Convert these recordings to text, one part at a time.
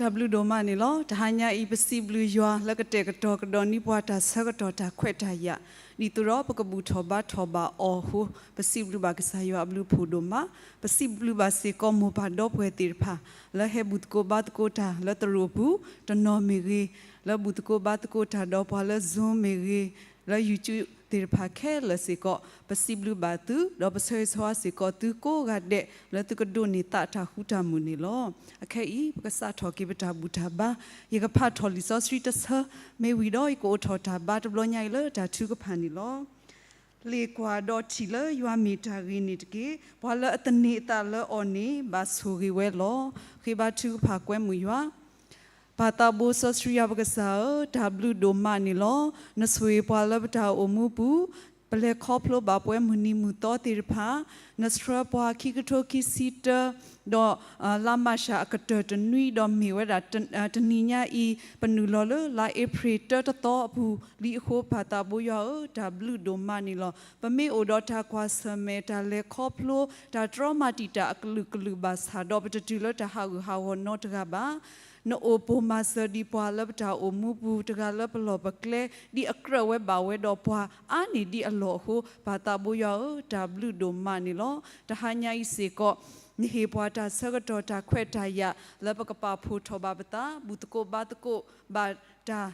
တၢ်ဘျုးဒိၣ်မးန့ၣ်လီၤ. တဟါညါအံၤ ပစံးဘျုးယွၤလၢကတဲာ်ကတီၤကဒီးန့ၢ်ပှၤတၢ်ဆၢကတီၢ်တၢ်ခွဲးတၢ်ယာ်, ဒ်သိးဒီးပကဘူၣ်ထီၣ်ဘါထီၣ်ဘၣ်အီၤအဃိ, ပစံးဘျုးဘၣ်ကစၢ်ယွၤအဘျုးအဖှိၣ်ဒိၣ်မး. ပစံးဘျုးဘၣ်စ့ၢ်ကီးမိၢ်ပၢ်ဒီပုၢ်ဝဲၢ်သ့ၣ်တဖၣ် လၢဟဲဘူၣ်သကိးဘါသကိးတၢ်လၢသရိာ်ပူၤ, တနီၤမ့ၢ်ဂ့ၤ, လၢဘူၣ်သကိးဘါသကိးတၢ်ဒီးပှၤလၢ Zoom မ့ၢ်ဂ့ၤ, လၢ YouTube သ့ၣ်တဖၣ်ခဲလၢာ်စ့ၢ်ကီး, ပစံးဘျုးဘၣ်သု, ဒီးပဆၢဂ့ၤဆၢဝါစ့ၢ်ကီးသုကိးဂၤဒဲး လၢသုကဒိးန့ၢ်သးတၢ်ဃူတၢ်မုာ်န့ၣ်လီၤ. အခဲအံၤ ပကစးထီၣ်က့ၤပတၢ်ဘူၣ်တၢ်ဘါ, ယကဖးထီၣ်လံာ်စီဆှံတဆၢ, မ့ၢ်ဝံၤဒီးယကအိၣ်ထီၣ်တၢ်ဘါတဘျီညါအံၤလၢတၢ်ထုကဖၣ်န့ၣ်လီၤ. လ့ၣ်ကွၢ်ဒီးထံၣ်လၢယွၤမ့ၢ်တၢ်ဂ့ၤန့ၣ်တက့ၢ်. ပှၤလၢအသန့ၤအသးလၢအီၤန့ၣ် ဘၣ်ဆိၣ်ဂ့ၤဝဲလီၤ. ဃ့ဘါထုကဖၣ်ကွဲမုာ်ယွၤ. ပၢ်သးဘိစီဆှံယွၤပကစၢ်ဧၢ, တၢ်ဘျုးဒိၣ်မးန့ၣ်လီၤ. နဆိၣ်ဂ့ၤပှၤလၢပတၢ်အိၣ်မူပူၤ, ပလဲၤခီဖျိဘၣ်ပှဲၤမုၢ်နံၤမုၢ်သီသ့ၣ်တဖၣ်, နဆှၢပှၤခံကထိခံဆံတၢ, ဒီး လါမၢ်ၡးအကတၢၢ်တနွံ, ဒီးမ့ၢ်ဝဲဒၣ် တနံၤညါအံၤ ပနုာ်လီၤလၢလါအ့ဖြ့ၣ်တၢတသီအပူၤလံအဃိ, ပၢ်သးဘိယွၤဧၢ, တၢ်ဘျုးဒိၣ်မးန့ၣ်လီၤ. ပမ့ၢ်အိၣ်ဒီးတၢ်ကွၢ်ဆၢၣ်မဲာ်, တၢ်လဲၤခီဖျိ, တၢ်တြီမၤတံာ်တာ်အကလုာ်ကလုာ်ဘၣ်ဆၣ်ဒီး ပတတုၤလၢတၢ်ဟးဂူာ်ဟးဂီၤနီတဂၤဘၣ်. နအိၣ်ပိာ်မၤစၢၤဒံးပှၤလၢပတၢ်အိၣ်မူပူၤ, တဂၤလၢပလီၢ်ပကျဲ, ဒ်အကြၢးဝဲဘၣ်ဝဲဒီးပှၤအါန့ၢ်ဒံးအလီၢ်အဃိ, ပၢ်သးဘိယွၤဧၢ, တၢ်ဘျုးဒိၣ်မးန့ၣ်လီၤ. တဟါညါအံၤစ့ၢ်ကီး နဟ့ၣ်ပှၤတၢ်ဆၢကတီၢ်တၢ်ခွဲးတၢ်ယာ် လၢပကပာ်ဖှိၣ်ထီၣ်ဘၣ်ပသး, ဘူၣ်သကိးဘါသကိးဘၣ်တၢ်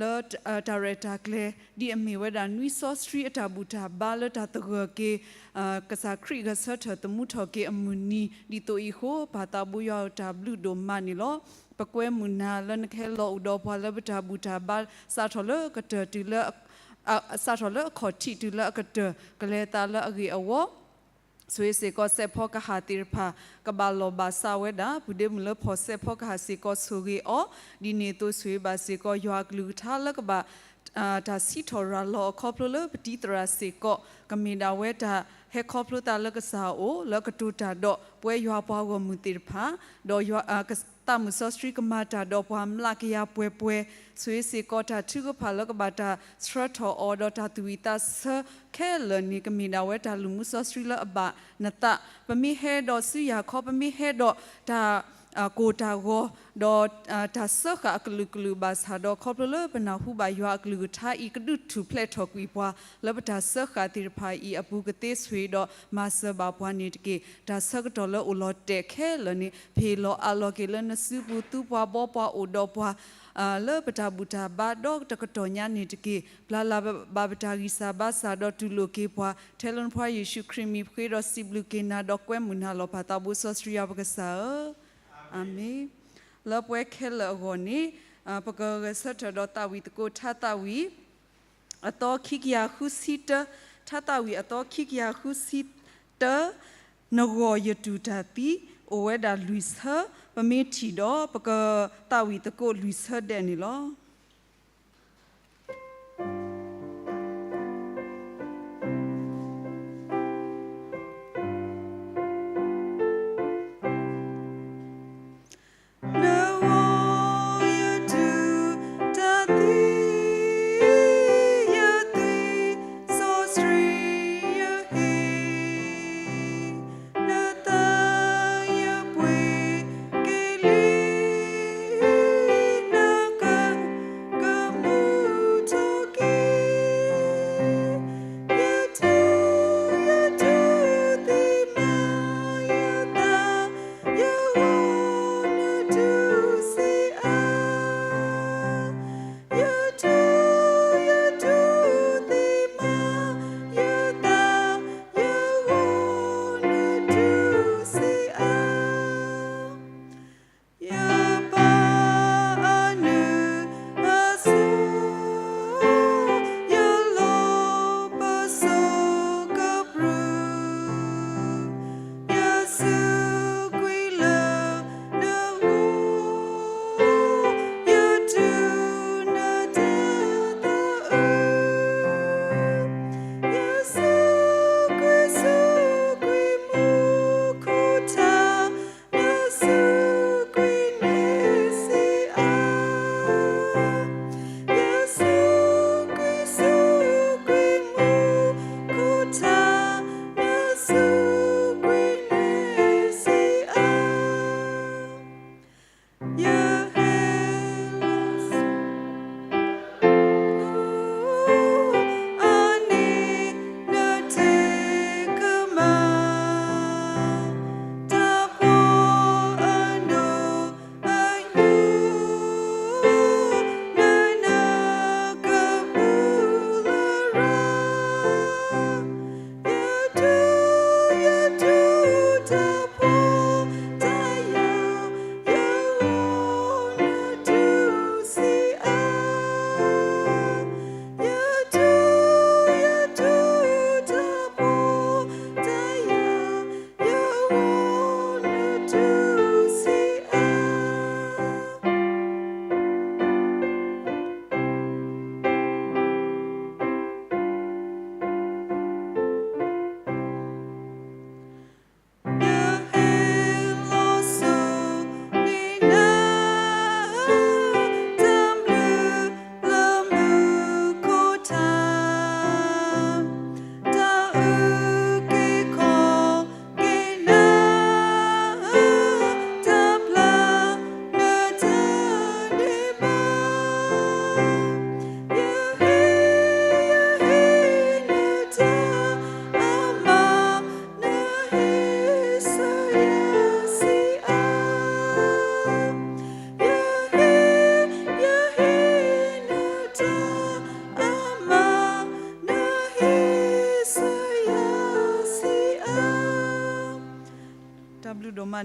လၢတၢ်ရဲၣ်တၢ်ကျဲၤ ဒ်အမ့ၢ်ဝဲဒၣ်နွံစီဆှံအတၢ်ဘူၣ်တၢ်ဘါလၢတၢ်သဂၢၢ်က့ၤ ကစၢ်ခရံာ်ဂဲၤဆၢထၢၣ်သမူထီၣ်က့ၤအမုၢ်နံၤ ဒ်သိးအံၤအဃိ, ပၢ်သးဘိယွၤဧၢ, တၢ်ဘျုးဒိၣ်မးန့ၣ်လီၤ. ပကွဲမုာ်နၤလၢနကဟဲလီၤအိၣ်ဒီးပှၤလၢပတၢ်ဘူၣ်တၢ်ဘါ စးထီၣ်လၢကတၢၢ်တုၤလၢ စးထီၣ်လၢအခီၣ်ထံးတုၤလၢအကတၢၢ် ကလဲၤသးလၢအဂ့ၢ်အဝီ ဆိၣ်ဂ့ၤစ့ၢ်ကီးစဲးဖီကဟၣ်သ့ၣ်တဖၣ် ကဘၣ်လီၢ်ဘၣ်စးဝဲဒၣ် ပုၢ်ဒ့မုၣ်လၢဖီၣ်စဲးဖီကဟၣ်စ့ၢ်ကီးဆိၣ်ဂ့ၤအီၤ, ဒ်န့ၣ်အသိးဆိၣ်ဂ့ၤဘၣ်စ့ၢ်ကီးယွၤအကလုၢ်ကထါလၢကဘၣ် တၢ်စံးထီၣ်ရၤလီၤအခီဖျိလၢပတံၤသရၣ်စ့ၢ်ကီး ကမ့ၢ်ဒၣ်ဝဲတၢ်ဟဲခီဖျိသးလၢကစၢ်အအိၣ် လၢကတိၤတၢ်ဒီးပဝဲယွၤပှၤဂီၢ်မုၢ်သ့ၣ်တဖၣ်, ဒီးယွၤ သးမုၣ်စီဆှံကမၤတၢ်ဒီးပှၤမျးကယၤပှဲၤပှဲၤ, ဆိၣ်ဂ့ၤစ့ၢ်ကီးတၢ်ထုကဖၣ်လၢကဘၣ်တၢ်ဆှၢထီၣ်အီၤဒီးတၢ်သူၣ်ဝံၣ်သးဆၢခဲလၢာ်န့ၣ် ကမ့ၢ်ဒၣ်ဝဲတၢ်လုၢ်မူစီဆှံလၢအဘၣ်နသး, ပမ့ၢ်ဟဲဒီးစုယၤခီ ပမ့ၢ်ဟဲဒီးတၢ် ကိၢ်တၢ်ဂီၤ, ဒီး တၢ်စၢဃာ်အကလုာ်ကလုာ်ဘၣ်ဆၣ်ဒီး ခီဖျိလၢပနၢ်ဟူဘၣ်ယွၤအကလုၢ်ကထါအံၤ ကဒုးထူၣ်ဖျဲးထီၣ်ကွံာ်ပှၤ လၢပတၢ်စၢဃာ်သ့ၣ်တဖၣ်အံၤအပူၤကသ့ဆိၣ်ဂ့ၤဒီးမၤစၢၤဘၣ်ပှၤန့ၣ်တက့ၢ်. တၢ်ဆၢကတီၢ်လၢအိၣ်လီၤတဲာ်ခဲလၢာ်န့ၣ် ဖ့ၣ်လီၤအးလီၤက့ၤလၢနစုပူၤ သူပှၤဘီပှၤအိၣ်ဒီးပှၤ လၢပတၢ်ဘူၣ်တၢ်ဘါဒီတကတီၢ်ညါန့ၣ်တက့ၢ်. ပျၢ်လၢ်ဘၣ်ပတၢ်ဂံၢ်စၢ်ဘါစၢ်ဒီးတူၢ်လိာ်က့ၤပှၤ ထဲလၢနဖိယ့ၣ်ၡူးခရံာ်မံၤပဃ့ဒီးစံးဘျုးက့ၤနၤဒီးကွဲမုာ်နၤလီၤ ပၢ်သးဘိစီဆှံယွၤပကစၢ်ဧၢ. အၤမ့ၣ်. လၢပှဲၤခဲလၢာ်အဂီၢ်န့ၣ် ပကဂဲၤဆၢထၢၣ်ဒီးသးဝံၣ်သကိး ထါသးဝံၣ် အသီခံကယၤဃုဆံတၢ, ထါသးဝံၣ်အသီခံကယၤဃုဆံ တၢ, နဂီၢ်ယတူၢ်တၢ်သံ, အိၣ်ဝဲဒၣ်လွံၢ်ဆၢ, ပမ့ၢ်ထံၣ်ဒီး ပကသးဝံၣ်သကိးလွံၢ်ဆၢဒဲးန့ၣ်လီၤ.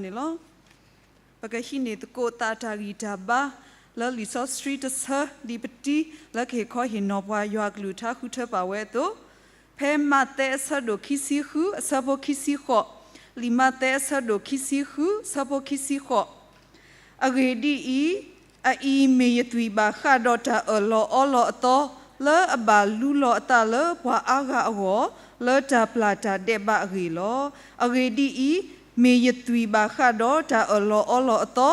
လီၤ. ပကဟံးန့ၢ်သကိးသးတၢ်ဂံၢ်တၢ်ဘါ လၢလံာ်စီဆှံတဆၢဒံးပတံၤ လၢကဟ့ၣ်ခီဟ့ၣ်နီၤပှၤယွၤအကလုၢ်ကထါဃုထၢပာ်ဝဲအသိး, ဖဲမးသဲအဆၢဒိၣ်ခံဆံဃု အဆၢဖိခံဆံဃိး, လံာ်မးသဲအဆၢဒိၣ်ခံဆံဃု အဆၢဖိခံဆံဃိး အဂ့ၢ်ဒ်အံၤ, အအံၤမ့ၢ်ယသွံၣ်ဘၣ်ဃးဒီးတၢ်အၢၣ်လီၤအီလီၤအသီ, လၢအဘၣ်လူလီၤအသးလၢပှၤအါဂၤအဂီၢ်, လၢတၢ်ပျၢ်တၢ်ဒဲးဘးအဂ့ၢ်လီၤ. အဂ့ၢ်ဒ်အံၤ, မ့ၢ်ယသွံၣ်ဘၣ်ဃးဒီးတၢ်အၢၣ်လီၤအီလီၤအသီ,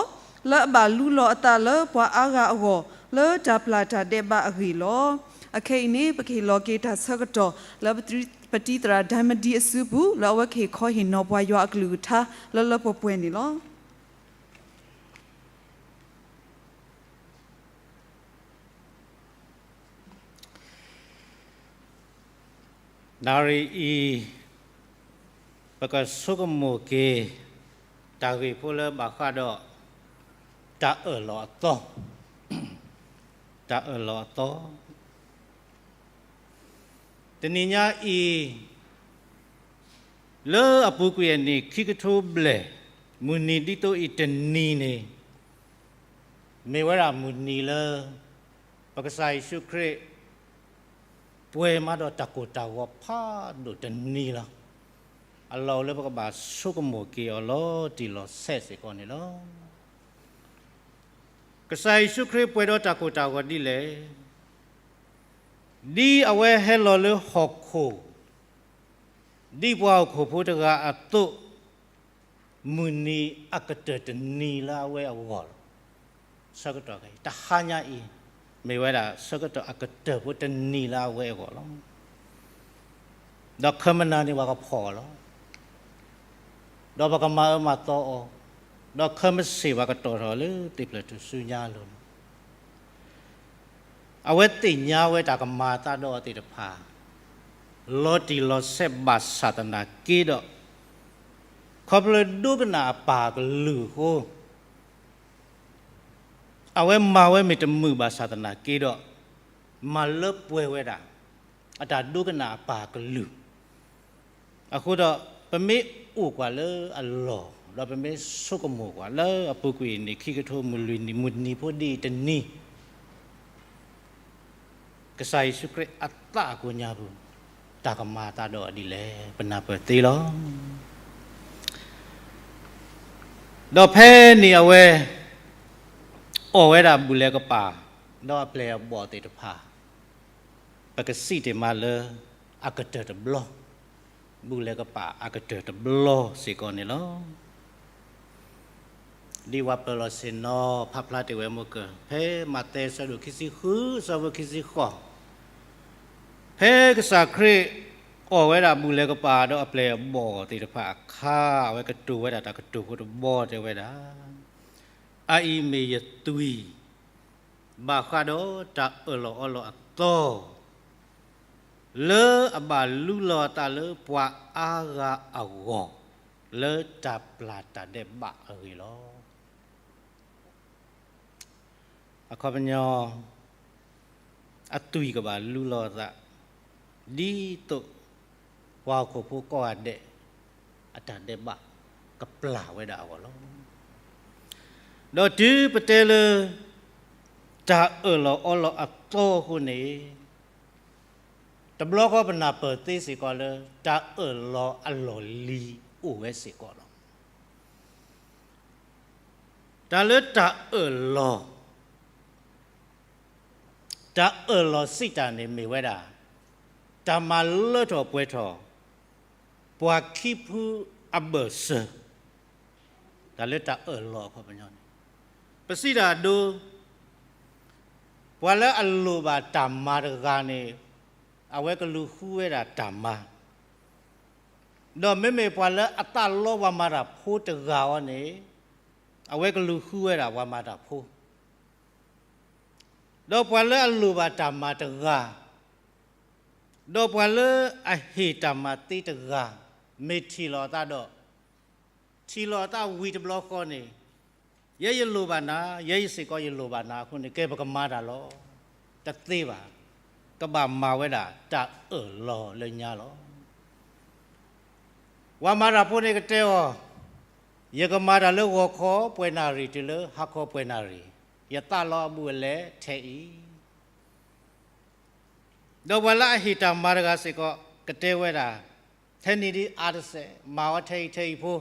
လၢအဘၣ်လူလီၤအသးလၢပှၤအါဂၤအဂီၢ်, လၢတၢ်ပျၢ်တၢ်ဒဲးဘးအဂ့ၢ်လီၤ. အခဲအံၤန့ၣ် ပကဟ့ၣ်လီၤက့ၤတၢ်ဆၢကတီၢ် လၢပတံၤသရၣ်ဒၢမဒံအစုပူၤ လၢအဝဲကဟ့ၣ်ခီဟ့ၣ်နီၤပှၤယွၤအကလုၢ်ကထါ လၢလၢပှဲၤပှဲၤန့ၣ်လီၤ. နၣ်ရံၣ်အံၤ ပကဆိကမိၣ်က့ၤ တၢ်ဂ့ၢ်ဖိလၢဘၣ်ဃးဒီး တၢ်အၢၣ်လီၤအသီ, တၢ်အၢၣ်လီၤအသီ. တနံၤညါအံၤ လၢအပူၤကွံာ်အနံၣ်ခံကထိဘျဲၣ် မုၢ်နံၤဒ်သိးအံၤတနံၤန့ၣ် မ့ၢ်ဝဲဒၣ်မုၢ်နံၤလၢ ပကစၢ်ယ့ၣ်ၡူးခရံာ် ပှဲၤမးဒီးတၢ်ကိၢ်တၢ်ဂီၤဖးဒိၣ်တနံၤလီၤ. အလီၢ်အိၣ်လၢပကဘၣ်ဆိကမိၣ်က့ၤအီၤလီၤတံၢ်လီၤဆဲးစ့ၢ်ကီးန့ၣ်လီၤ. ကစၢ်ယ့ၣ်ၡူးခရံာ်ပှဲၤဒီးတၢ်ကိၢ်တၢ်ဂီၤဒ်လဲၣ်. ဒ်အဝဲဟဲလီၤလၢဟီၣ်ခိၣ် ဒ်ပှၤဟီၣ်ခိၣ်ဖိတဂၤအသိး, မုၢ်နံၤအကတၢၢ်တနံၤလၢအဝဲအဂီၢ်လီၤ. ဆၢကတီၢ်ခဲအံၤ တဟါညါအံၤ မ့ၢ်ဝဲဒၣ်ဆၢကတီၢ်အကတၢၢ်ဖိတနံၤလၢအဝဲအဂီၢ်လီၤ. ဒီးခၢမနၤန့ၣ်ပှၤကဖီၣ်အီၤလီၤ. ဒီးပကမၤအၢမၤသီအီၤ, ဒီးခၢမစ့ၢ်ပှၤကတီၢ်ထီၣ်လၢသ့ၣ်ဖျၢၣ်ထူၣ်စုညါအလိၤန့ၣ် အဝဲသ့ၣ်ညါဝဲတၢ်ကမၤအသးဒီးအီၤသ့ၣ်တဖၣ် လီၤတံၢ်လီၤဆဲးဘၣ်ဆၣ်သနာ်က့ဒီး, ခီဖျိဒိကနၣ်အပၢ်ကလုၢ်အဃိ, အဝဲမၤဝဲမ့ၢ်တမုာ်ဘၣ်ဆၣ်သနာ်က့ဒီး, မၤလၢပှဲၤဝဲဒၣ် အတၢ်ဒိကနၣ်အပၢ်ကလုၢ် အဃိဒီး ပမ့ၢ်အိၣ်ကွၢ်လၢအလီၢ် ဒီးပမ့ၢ်ဆိကမိၣ်ကွၢ်လၢအပူၤကွံာ်အနံၣ်ခံကထိမုၢ်လွံၢ်နံၣ်မုၢ်နံၤဖိဒ်အံၤတနံၤ, ကစၢ်ယ့ၣ်ၡူးခရံာ်အသးအကိညါပူၤ တၢ်ကမၤအသးဒီးအီၤဒ်လဲၣ် ပနၢ်ပၢၢ်သ့လီၤ. ဒီးဖဲန့ၣ်အဝဲ အီၣ်ဝဲဒၣ်ဘူၣ်လဲၤကပာ် ဒီးအပျဲၢ်အဘီၣ်သ့ၣ်တဖၣ် ပကစံးတ့ၢ်မးလၢ အကတၢၢ်တဘျီ, ဘူၣ်လဲၤကပာ်အကတၢၢ်တဘျီစ့ၢ်ကီးန့ၣ်လီၤ. ဒ်ပှၤပၢၤလီၢ်ဆ့ၣ်နီၤ ဖးဖျါတ့ၢ်ဝဲမ့ၢ်ကၢၢ် ဖဲမးသဲအဆၢဒိၣ်ခံဆံဃု အဆၢဖိခံဆံဃိး, ဖဲကစၢ်ခရံာ်အီၣ်ဝဲဒၣ်ဘူၣ်လဲၤကပာ်ဒီးအပျဲၢ်အဘီၣ်သ့ၣ်တဖၣ်အခါ, အဝဲကတိၤဝဲဒၣ်တၢ်ကတိၤဖိတဘီတဲဝဲဒၣ်, အအံၤမ့ၢ်ယသွံၣ် ဘၣ်ဃးဒီးတၢ်အၢၣ်လီၤအီလီၤအသီ, လၢအဘၣ်လူလီၤအသးလၢပှၤအါဂၤအဂီၢ်, လၢတၢ်ပျၢ်တၢ်ဒဲးဘးအဂ့ၢ်လီၤ. အခီပညီ, အသွံၣ်ကဘၣ်လူလီၤအသး, ဒ်သိးပှၤဟီၣ်ခိၣ်ဖိကိးဂၤဒဲး အတၢ်ဒဲးဘးကပျၢ်ဝဲဒၣ်အဂီၢ်လီၤ. ဒီးတုၤပတဲလၢ တၢ်အၢၣ်လီၤအီလီၤအသီအဃိန့ၣ်, တဘျီဃီပနၢ်ပၢၢ်သ့စ့ၢ်ကီးလၢ တၢ်အၢၣ်လီၤအလီၢ်လံၤအိၣ်ဝဲစ့ၢ်ကီးလီၤ. တၢ်လၢတၢ်အၢၣ်လီၤ, တၢ်အၢၣ်လီၤစံးတၢ်န့ၣ်မ့ၢ်ဝဲဒၣ် တၢ်မၤလၢထီၣ်ပှဲၤထီၣ် ပှၤခံဖုအဘၢၣ်စၢၤ, တၢ်လၢတၢ်အၢၣ်လီၤအခီပညီန့ၣ်, ပစံးတၢ်အဒိ, ပှၤလၢအလိၣ်ဘၣ်တၢ်မၤတဂၤန့ၣ်, အဝဲကလူၤဃုဝဲဒၣ်တၢ်မၤ, ဒီးမ့မ့ၢ်ပှၤလၢအသးလီပှၤမၤတၢ်ဖိတဂၤအံၤန့ၣ်, အဝဲကလူၤဃုဝဲဒၣ်ပှၤမၤတၢ်ဖိ, ဒီးပှၤလၢအလိၣ်ဘၣ်တၢ်မၤတဂၤ ဒီးပှၤလၢအဟ့ၣ်တၢ်မၤသ့တဂၤ မ့ၢ်ထံၣ်လီၤအသးဒီး, ထံၣ်လီၤအသးဝံၤတဘျီဃီန့ၣ်, ယဲယလိၣ်ဘၣ်နၤ, ယဲယစ့ၢ်ကီးယလိၣ်ဘၣ်နၤအဃိန့ၣ် ကဲပကမၤတၢ်လီၤ. တသ့ဘၣ်, ကဘၣ်မၤဝဲဒၣ်တၢ်အၢၣ်လီၤလၢညါလီၤ. ပှၤမၤတၢ်ဖိန့ၣ်ကတဲအီၤ, ယကမၤတၢ်လၢဂီၤခီပှဲၤနၣ်ရံၣ်တုၤလၢဟါခီပှဲၤနၣ်ရံၣ်, ယသးလီအဘူးအလဲထဲအံၤ. ဒီးပှၤလၢအဟ့ၣ်တၢ်မၤတဂၤစ့ၢ်ကီး ကတဲဝဲဒၣ်, ထဲန့ၣ်ဒ်အါတစဲး, မၤဝဲထဲအံၤထဲအံၤဖိ,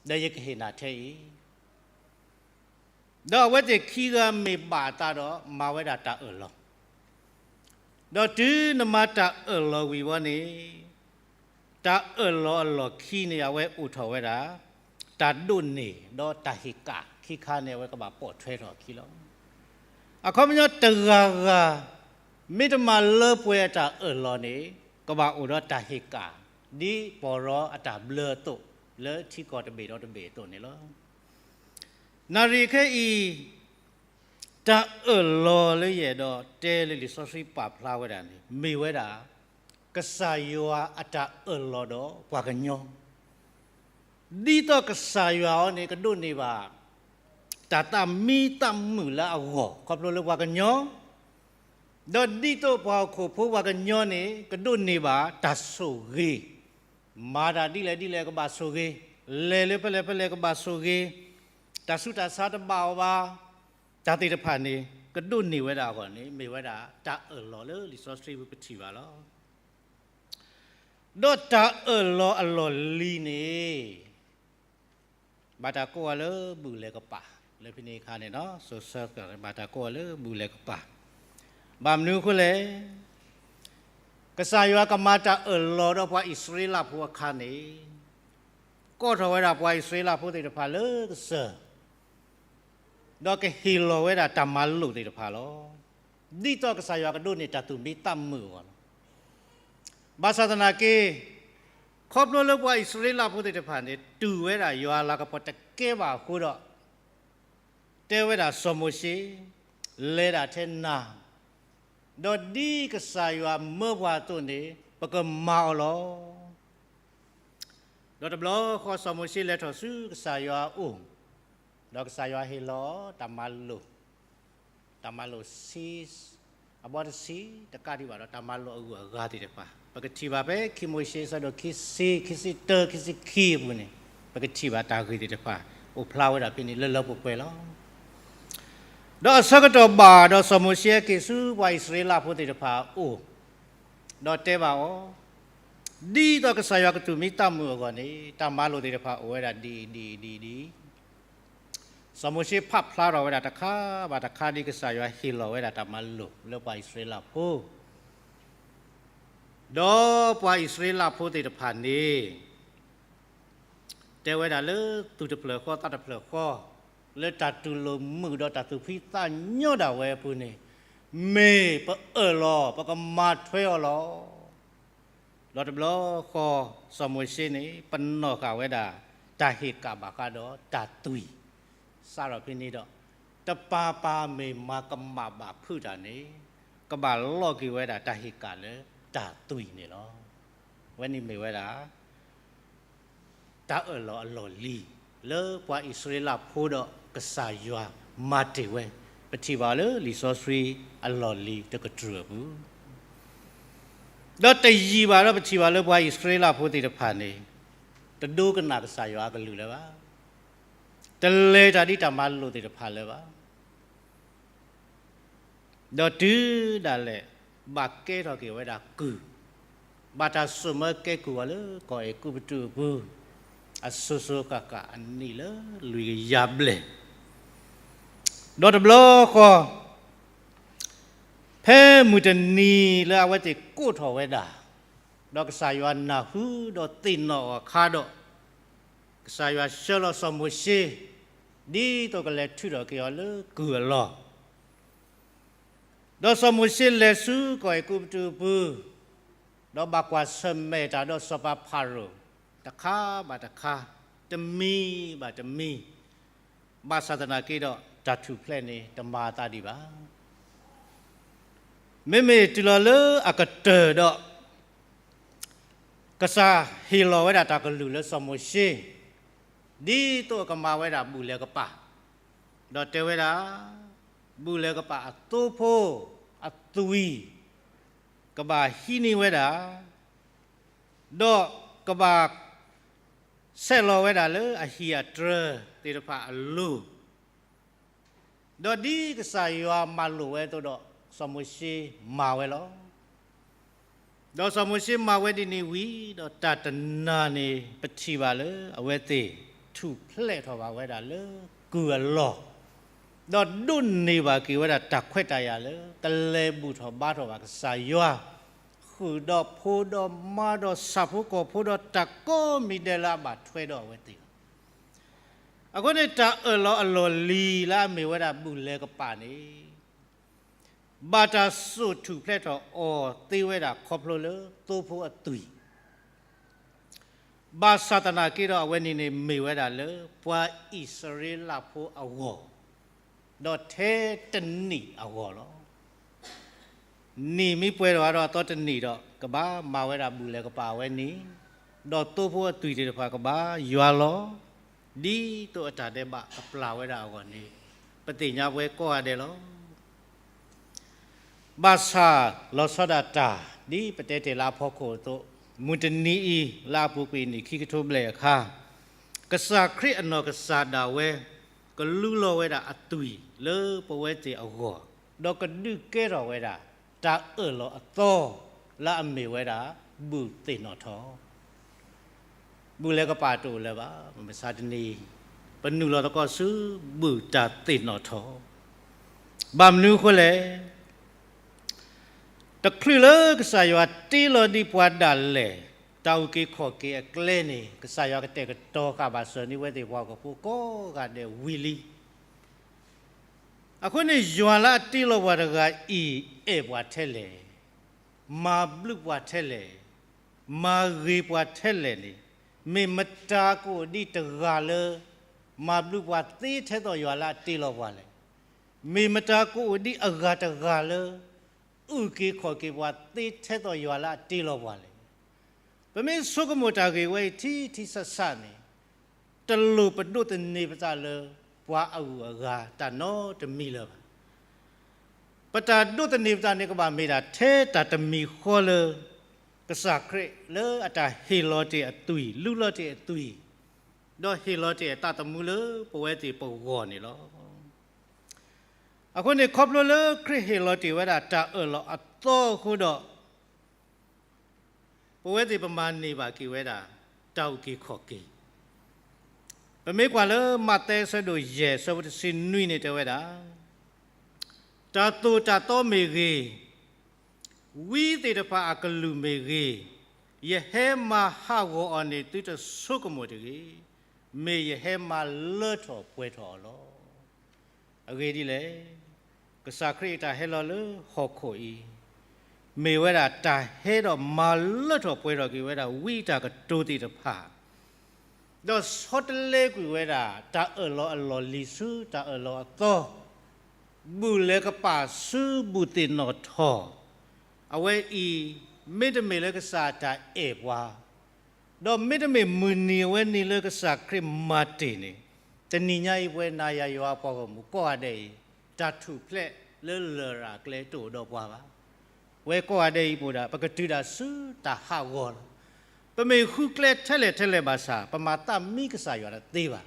ဒီးယကဟ့ၣ်နၤထဲအံၤ. ဒီးအဝဲသ့ၣ်ခံဂၤမ့ၢ်ဘၣ်အသးဒီး မၤဝဲဒၣ်တၢ်အၢၣ်လီၤ, ဒီးတုၤနမၤတၢ်အၢၣ်လီၤဝံၤဝဲန့ၣ်, တၢ်အၢၣ်လီၤအလီၢ်ခံန့ၣ် အဝဲအိၣ်ထီၣ်ဝဲဒၣ် တၢ်ဒိးန့ၢ်ဒီးတၢ်ဟ့ၣ်ကၣ်ခံခါန့ၣ် အဝဲကဘၣ်ပိာ်ထွဲထီၣ်အခံလီၤ. အခီပညီတဂၤဂၤ မ့ၢ်တမၤလၢပှဲၤအတၢ်အၢၣ်လီၤန့ၣ် ကဘၣ်အိၣ်ဒီးတၢ်ဟ့ၣ်ကၣ် ဒ်ပီၢ်ရီအတၢ်ဘျၢအသိး လၢထံကီၢ်တဘ့ၣ်ဒီးတဘ့ၣ်အသိးန့ၣ်လီၤ. နၣ်ရံၣ်ခဲအံၤ တၢ်အၢၣ်လီၤလၢယအဲၣ်ဒိးတဲလၢလံာ်စီဆှံပာ်ဖျါဝဲဒၣ်န့ၣ် မ့ၢ်ဝဲဒၣ် ကစၢ်ယွၤအတၢ်အၢၣ်လီၤဒီးပှၤကညီ, ဒ်သိးကစၢ်ယွၤအံၤန့ၣ် ကဒိးန့ၢ်ဘၣ် တၢ်သးမံသးမုာ်လၢအဂီၢ် ခီဖျိလၢပှၤကညီ, ဒီးဒ်သိးပှၤဟီၣ်ခိၣ်ဖိပှၤကညီန့ၣ် ကဒိးန့ၢ်ဘၣ်တၢ်ဆိၣ်ဂ့ၤ, မၤတၢ်ဒ်လဲၣ်ဒ်လဲၣ်ကဘၣ်ဆိၣ်ဂ့ၤ, လဲၤလၢဖဲလဲၣ်ဖဲလဲၣ်ကဘၣ်ဆိၣ်ဂ့ၤ, တၢ်ဆူးတၢ်ဆါတဘၣ်အီၤဘၣ်, တၢ်သ့ၣ်တဖၣ်န့ၣ် ကဒိးန့ၢ်ဝဲဒၣ်အဂီၢ်န့ၣ် မ့ၢ်ဝဲဒၣ်တၢ်အၢၣ်လီၤလၢလံာ်စီဆှံပူၤပထံၣ်ဘၣ်လီၤ. ဒီးတၢ်အၢၣ်လီၤအလီၢ်လံၤန့ၣ် ဘၣ်တၢ်ကိးအီၤလၢဘူၣ်လဲၤကပာ်, လၢဖဲန့ၣ်အခါန့ၣ် စိၤဆၢကဘၣ်တၢ်ကိးအီၤလၢဘူၣ်လဲၤကပာ်, ဘၣ်မနုၤအဃိလဲၣ်, ကစၢ်ယွၤကမၤတၢ်အၢၣ်လီၤဒီးပှၤအံၣ်စရ့လးဖိအခါန့ၣ်, ကိးထီၣ်ဝဲဒၣ်ပှၤအံၣ်စရ့လးဖိသ့ၣ်တဖၣ်လၢကစၢၢ် ဒီးကဟ့ၣ်လီၤဝဲဒၣ်တၢ်မၤလိာ်သ့ၣ်တဖၣ်လီၤ. ဒ်သိးကစၢ်ယွၤကဒိးန့ၢ်တၢ်သူၣ်မံသးမုာ်အဂီၢ်လီၤ. ဘၣ်ဆၣ်သနာ်က့ ခီဖျိလၢပှၤအံၣ်စရ့လးဖိသ့ၣ်တဖၣ်န့ၣ် တူၢ်ဝဲဒၣ်ယွၤအလၤကပီၤတကဲဘၣ်အဃိဒီး, တဲဝဲဒၣ်စီၤမိၤၡ့, လဲၤဒၣ်ထဲနၤ, ဒီးဒ်ကစၢ်ယွၤမၢပှၤအသိးန့ၣ် ပကမၤအီၤလီၤ. ဒီးတဘျီဃီစီၤမိၤၡ့လဲၤထီၣ်ဆူကစၢ်ယွၤအအိၣ်, ဒီးကစၢ်ယွၤဟ့ၣ်လီၤတၢ်မၤလိာ်, တၢ်မၤလိာ်ဆံ, အဘီတဆံ, တကးဒံးဘၣ်ဒီးတၢ်မၤလိာ်အဂုၤအဂၤသ့ၣ်တဖၣ် ပကထံၣ်ဘၣ်ဖဲခံမိၤၡ့အဆၢဒိၣ်ခံဆံ, ခံဆံတၢ, ခံဆံခံအပူၤန့ၣ်, ပကထံၣ်ဘၣ်တၢ်ဂ့ၢ်သ့ၣ်တဖၣ် အိၣ်ဖျါဝဲဒၣ်ဖဲန့ၣ်လၢလၢပှဲၤပှဲၤလီၤ. ဒီးအဆၢကတီၢ်ဘၣ်ဒီးစီၤမိၤၡ့ဟဲက့ၤဆူပှၤအံၣ်စရ့လးဖိသ့ၣ်တဖၣ်အအိၣ်, ဒီးတဲဘၣ်အီၤ, ဒ်သိးကစၢ်ယွၤကသူၣ်မံသးမုာ်အဂီၢ်န့ၣ် တၢ်မၤလိာ်သ့ၣ်တဖၣ်အိၣ်ဝဲဒၣ်ဒ်အံၤဒ်အံၤဒ်အံၤဒ်အံၤ, စီၤမိၤၡ့ဖးဖျါထီၣ်ဝဲဒၣ်တခါဘၣ်တခါဒ်ကစၢ်ယွၤဟ့ၣ်လီၤဝဲဒၣ်တၢ်မၤလိာ်လၢပှၤအံၣ်စရ့လးဖိ, ဒီးပှၤအံၣ်စရ့လးဖိသ့ၣ်တဖၣ်န့ၣ် တဲဝဲဒၣ်လၢသူၣ်တဖျၢၣ်ဃီသးတဖျၢၣ်ဃီ, လၢတၢ်တူၢ်လိာ်မုာ်ဒီးတၢ်သူၣ်ဖှံသးညီဒၣ်ဝဲအပူၤန့ၣ်, မ့ၢ်ပအၢၣ်လီၤ ပကမၤထွဲအီၤလီၤ. ဒီးတဘျီဃီစီၤမိၤၡ့န့ၣ် ပနီၣ်ဃာ်ဝဲဒၣ် တၢ်ဟ့ၣ်ကၣ်ဘၣ်ဃးဒီးတၢ်သွံၣ်, စးထီၣ်ဖဲန့ၣ်ဒီး တပၤပၤမ့ၢ်မၤကမၣ်ဘၣ်ဖုးတၢ်န့ၣ် ကဘၣ်လိးက့ၤဝဲဒၣ်တၢ်ဟ့ၣ်ကၣ်လၢတၢ်သွံၣ်န့ၣ်လီၤ. အဝဲန့ၣ်မ့ၢ်ဝဲဒၣ် တၢ်အၢၣ်လီၤအလီၢ်လံၤ လၢပှၤအံၣ်စရ့လးဖိဒီးကစၢ်ယွၤမၤတ့ၢ်ဝဲ, ပထံၣ်ဘၣ်လၢလံာ်စီဆှံအလီၢ်လံၤတကတြူၢ်အပူၤ, ဒီးတယံာ်ဘၣ်ဒီးပထံၣ်ဘၣ်လၢပှၤအံၣ်စရ့လးဖိသ့ၣ်တဖၣ်န့ၣ် တဒိကနၣ်ကစၢ်ယွၤအကလုၢ်လၢၤဘၣ်, တလဲၤတၢ်ဒ်တၢ်မၤလိာ်သ့ၣ်တဖၣ်လၢၤဘၣ်. ဒီးတုၤဒၣ်လဲာ် ဘၣ်ကဲထီၣ်က့ၤဝဲဒၣ်ကုၢ်, ဘၣ်တၢ်စိာ်မၢကဲကုၢ်အီၤလၢကီၢ်အဲၤကူပတူးအပူၤ, အစိၤစိၤဃၣ်ဃၣ်အနံၣ်လၢလွံၢ်ကယၤဘျဲၣ်, ဒီးတဘျီဃီ ဖဲမုၢ်တနံၤလၢအဝဲသ့ၣ်ကိးထီၣ်ဝဲဒၣ်, ဒီးကစၢ်ယွၤနၢ်ဟူဒီးသ့ၣ်နီၣ်အီၤအခါဒီး, ကစၢ်ယွၤဆှၢလီၤစီၤမိၤၡ့, ဒ်သိးကလဲၤထုးထီၣ်က့ၤအီၤလၢကုၢ်အလီၢ်, ဒီးစီၤမိၤၡ့လဲၤဆူကီၢ်အဲၤကူပတူးအပူၤ, ဒီးဘၣ်ကွၢ်ဆၢၣ်မဲာ်တၢ်ဒီးစီၤပၤဖၤရိၤ, တခါဘၣ်တခါ, တမံၤဘၣ်တမံၤ, ဘၣ်ဆၣ်သနာ်က့ဒီး တၢ်ထူၣ်ဖျဲးန့ၣ် တမၤအသးဒံးဘၣ်. မ့မ့ၢ်တုၤလီၤလၢအကတၢၢ်ဒီး ကစၢ်ဟ့ၣ်လီၤဝဲဒၣ်တၢ်ကလုၢ်လၢစီၤမိၤၡ့, ဒ်သိးအကမၤဝဲဒၣ်ဘူၣ်လဲၤကပာ်, ဒီးတဲဝဲဒၣ်, ဘူၣ်လဲၤကပာ်အသိဖိအသွံၣ် ကဘၣ်ဟံးန့ၢ်ဝဲဒၣ်, ဒီးကဘၣ် ဆဲးလီၤဝဲဒၣ်လၢအဟံၣ်အတြၢၤသ့ၣ်တဖၣ်အလိၤ, ဒီးဒ်ကစၢ်ယွၤမၤလိာ်ဝဲအသိးဒီး စီၤမိၤၡ့မၤဝဲလီၤ. ဒီးစီၤမိၤၡ့မၤဝဲဒ်န့ၣ်ဝံၤ ဒီးတၢ်တနၤန့ၣ် ပထံၣ်ဘၣ်လၢအဝဲသ့ၣ်ထူၣ်ဖျဲးထီၣ်ဘၣ်ဝဲဒၣ်လၢကုၢ်အလီၢ်, ဒီးဒိးန့ၢ်ဘၣ်က့ၤဝဲဒၣ်တၢ်ခွဲးတၢ်ယာ်လၢ တလဲၤဘူၣ်ထီၣ်ဘါထီၣ်ဘၣ်ကစၢ်ယွၤ ဃုာ်ဒီးဖိဒီးမါဒီးဆၣ်ဖိကီၢ်ဖိဒီး တၢ်ကိးမံၤဒဲးလၢအဘၣ်ထွဲဒီးအဝဲသ့ၣ်လီၤ. အဃိန့ၣ် တၢ်အၢၣ်လီၤအလီၢ်လံၤလၢအမ့ၢ်ဝဲဒၣ်ဘူၣ်လဲၤကပာ်န့ၣ် ဘၣ်တၢ်စိာ်ထူၣ်ဖျဲးထီၣ်အီၤသ့ဝဲဒၣ်ခီဖျိလၢသိဖိအသွံၣ် ဘၣ်ဆၣ်သနာ်က့ဒီး အဝဲန့ၣ်န့ၣ်မ့ၢ်ဝဲဒၣ်လၢပှၤအံၣ်စရ့လးဖိအဂီၢ်, ဒီးထဲတနံၣ်အဂီၢ်လီၤ. နံၣ်မ့ၢ်ပှဲၤထီၣ်ဒီးအသီတနံၣ်ဒီး ကဘၣ်မၤဝဲဒၣ်ဘူၣ်လဲၤကပာ်အဝဲန့ၣ်, ဒီးသိဖိအသွံၣ်သ့ၣ်တဖၣ်ကဘၣ်ယွၤလီၤ. ဒ်သိးအတၢ်ဒဲးဘးကပျၢ်ဝဲဒၣ်အဂီၢ်န့ၣ် ပသ့ၣ်ညါပဝဲကိးဂၤဒဲးလီၤ. ဘၣ်ဆၣ်လီၤဆီဒၣ်တၢ် ဒ်ပတဲတ့ၢ်လၢအဖီခိၣ်အသိး, မုၢ်တနံၤအံၤ လၢအပူၤကွံာ်နံၣ်ခံကထိဘျဲၣ်အခါ, ကစၢ်ခရံာ်အနီၢ်ကစၢ်ဒၣ်ဝဲ ကလူလီၤဝဲဒၣ်အသွံၣ်လၢပဝဲသ့ၣ်အဂီၢ်, ဒီးကဒုးကဲထီၣ်ဝဲဒၣ် တၢ်အၢၣ်လီၤအသီ လၢအမ့ၢ်ဝဲဒၣ် ဘူၣ်သ့ၣ်နီၣ်ထီၣ် ဘူၣ်လဲၤကပာ်တအိၣ်လၢၤဘၣ်. မုၢ်မဆါတနံၤအံၤ ပနုာ်လီၤသကိးဆူ ဘူၣ်တၢ်သ့ၣ်နီၣ်ထီၣ်, ဘၣ်မနုၤအဃိလဲၣ်. တချုးလၢကစၢ်ယွၤတ့လီၤဒံးပှၤဒၣ်လဲာ် တၢ်အုၣ်က့ၤခီၣ်က့ၤအကျဲန့ၣ် ကစၢ်ယွၤကတဲာ်ကတီၤဃာ်ဘၣ်စၢၤန့ၢ်ဝဲသ့ၣ်ပှၤဟီၣ်ခိၣ်ဖိကိးဂၤဒဲးဝံၤလံ. အဃိန့ၣ် ယွၤလၢအတ့လီၤပှၤတဂၤအံၤ အဲၣ်ပှၤထဲလဲၣ်, မၤဘျုးပှၤထဲလဲၣ်, မၤဂ့ၤပှၤထဲလဲၣ်န့ၣ်, မ့ၢ်မတၤကအိၣ်ဒံးတဂၤလၢ မၤဘျုးပှၤသ့ထဲသိးယွၤလၢအတ့လီၤပှၤလဲၣ်. မ့ၢ်မတၤကအိၣ်ဒံးအဂၤတဂၤလၢ အုၣ်က့ၤခီၣ်က့ၤပှၤသ့ထဲသိးယွၤလၢအတ့လီၤပှၤလဲၣ်. ပမ့ၢ်ဆိကမိၣ်တၢ်ဂ့ၢ်ဝဲအံၤထံထံဆးဆးန့ၣ်, တလိၣ်ပဒိးသန့ၤပသးလၢ ပှၤအဂုၤအဂၤတၢ်နီတမံၤလၢၤဘၣ်. ပတၢ်ဒိးသန့ၤပသးန့ၣ် ကဘၣ်မ့ၢ်ဒၣ်ထဲတၢ်တမံၤဃီလၢ ကစၢ်ခရံာ်လၢအတၢ်ဟ့ၣ်လီၤတ့ၢ်အသွံၣ် လူလီၤတ့ၢ်အသွံၣ်, ဒီးဟ့ၣ်လီၤတ့ၢ်အသးသမူလၢပဝဲသ့ၣ်ပဂီၢ်န့ၣ်လီၤ. အဃိန့ၣ် ခီဖျိလၢခရံာ်ဟ့ၣ်လီၤတ့ၢ်ဝဲဒၣ်တၢ်အၢၣ်လီၤအသီအဃိဒီး ပဝဲသ့ၣ်ပမၤန့ၢ်ဘၣ်က့ၤဝဲဒၣ် တၢ်အုၣ်က့ၤခီၣ်က့ၤ. ပမ့ၢ်ကွၢ်လၢမးသဲအဆၢဒိၣ်ယဲၢ် အဆၢဖိတဆံနွံန့ၣ်တဲဝဲဒၣ်, တၢ်သိၣ်တၢ်သီမ့ၢ်ဂ့ၤ, ဝံသ့ၣ်တဖၣ်အကလုၢ်မ့ၢ်ဂ့ၤ, ယဟဲမၤဟးဂီၤအီၤန့ၣ် သုတဆိကမိၣ်တဂ့ၤ, မ့ၢ်ယဟဲမၤလၢထီၣ်ပှဲၤထီၣ်အီၤလီၤ. အဂ့ၢ်ဒ်လဲၣ်, ကစၢ်ခရံာ်အတၢ်ဟဲလီၤလၢဟီၣ်ခိၣ်အံၤ မ့ၢ်ဝဲဒၣ်တၢ်ဟဲဒီးမၤလၢထီၣ်ပှဲၤထီၣ်က့ၤဝဲဒၣ်ဝံအတၢ်ကတိၤသ့ၣ်တဖၣ်, ဒီးဆီတလဲကွံာ်ဝဲဒၣ် တၢ်အၢၣ်လီၤအလီၢ်လံၤဆူတၢ်အၢၣ်လီၤအသီ, ဘူၣ်လဲၤကပာ်ဆူဘူၣ်သ့ၣ်နီၣ်ထီၣ်, အဝဲအံၤ မ့တမ့ၢ်လၢကစၢ်အတၢ်အဲၣ်ပှၤ ဒီးမ့တမ့ၢ်မုၢ်နံၤအဝဲန့ၣ်လၢကစၢ်ခရံာ်မၤတ့ၢ်န့ၣ်, တနံၤညါအံၤပဝဲနၤယၤယွၤပှၤဂီၢ်မုၢ်ကိးဂၤဒဲးအံၤ, တၢ်ထူၣ်ဖျဲးလၢလရာ်ကျဲတအိၣ်ဒီးပှၤဘၣ်. ပဝဲကိးဂၤဒဲးအံၤပအိၣ်ဒၣ် ပကတုၤဒၣ်ဆူတၢ်ဟးဂီၤလီၤ. ပမ့ၢ်ဃုကျဲထဲလဲၣ်ထဲလဲၣ်ဘၣ်ဆၣ် ပမၤသးမံကစၢ်ယွၤတသ့ဘၣ်.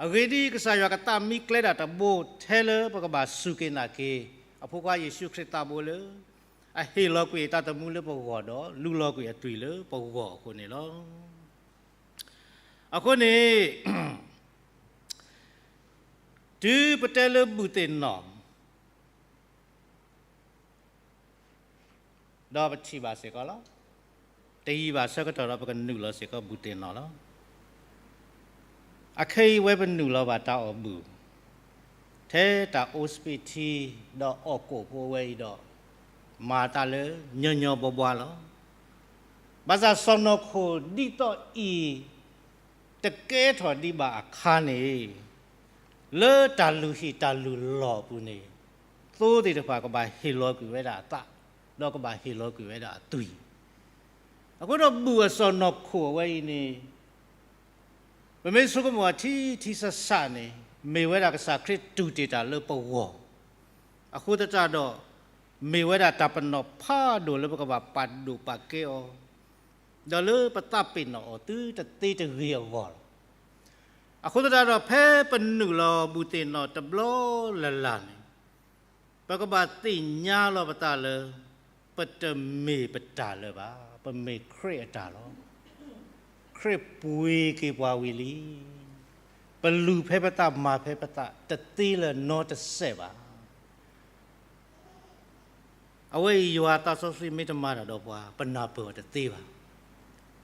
အဂ့ၢ်ဒ်အံၤ, ကစၢ်ယွၤကသးမံကျဲဒၣ်တဘိထဲလၢပကဘၣ်စူၢ်က့ၤနာ်က့ၤ အဖိခွါယ့ၣ်ၡူးခရံာ်သးဘိလၢ အဟ့ၣ်လီၤကွံာ်အသးသမူလၢပဂီၢ်ဒီး လူလီၤကွံာ်အသွံၣ်လၢပဂီၢ်အဃိန့ၣ်လီၤ. အဃိန့ၣ် တုၤပတဲလၢဘူၣ်သ့ၣ်နီၣ် ဒီးပထံၣ်ဘၣ်စ့ၢ်ကီးလီၤ. တယံာ်ဘၣ်ဆၢကတီၢ်ဒီးပကနုာ်လီၤစ့ၢ်ကီးဘူၣ်သ့ၣ်နီၣ်လီၤ. အခဲအံၤဝဲပနုာ်လီၤဘၣ်တၢ်အီၣ်ဘူၣ် ထဲတၢ်အိစပံးထံ ဒီးအီၣ်ကိၣ်ဖိဝဲအံၤဒီး မၤတၢ်လၢညီညီဘှါဘှါလီၤ. ဘၣ်ဆၣ်စီၢ်နီၤခိၣ်ဒ်သိးအံၤ တကဲထီၣ်ဒံးဘၣ်အခါန့ၣ် လၢတၢ်လုၢ်ဟံၣ်တၢ်လုၢ်လီၢ်အပူၤန့ၣ် သိသ့ၣ်တဖၣ်ကဘၣ်ဟ့ၣ်လီၤကွံာ်ဝဲဒၣ်အသး ဒီးကဘၣ်ဟ့ၣ်လီၤကွံာ်ဝဲဒၣ်အသွံၣ်. အဃိဒီးဘူၣ်အစီၢ်နီၤခိၣ်အဝဲအံၤန့ၣ် ပမ့ၢ်ဆိကမိၣ်အထံထံဆးဆးန့ၣ် မ့ၢ်ဝဲဒၣ်ကစၢ်ခရံာ်တူၢ်တ့ၢ်တၢ်လၢပဂီၢ် အဃိသတးဒီး မ့ၢ်ဝဲဒၣ်တၢ်ပနီၣ်ဖးဒိၣ်လၢပကဘၣ်ပာ်ဒိၣ်ပာ်ကဲအီၤ ဒီးလၢပသးပ့ၤနီၣ်အီၤသုတသ့တဂ့ၤအဂီၢ်လီၤ. အဃိသတးဒီး ဖဲပနုာ်လီၤဘူၣ်သ့ၣ်နီၣ်တဘျီလၢ်လၢ်န့ၣ်, ပကဘၣ်သ့ၣ်ညါလီၤပသးလၢ ပတမ့ၢ်ပတၢ်လၢၤဘၣ်, ပမ့ၢ်ခရံာ်အတၢ်လီၤ. ခရံာ်ပှ့ၤက့ၤပှၤဝံၤလံ. ပလူၤဖဲပသး မၤဖဲပသး တသ့လၢၤနီတစဲးဘၣ်. အဝဲအံၤ ယွၤသးစီဆှံမ့ၢ်တမၤတၢ်ဒီးပှၤ ပနၢ်ပၢၢ်အီၤတသ့ဘၣ်.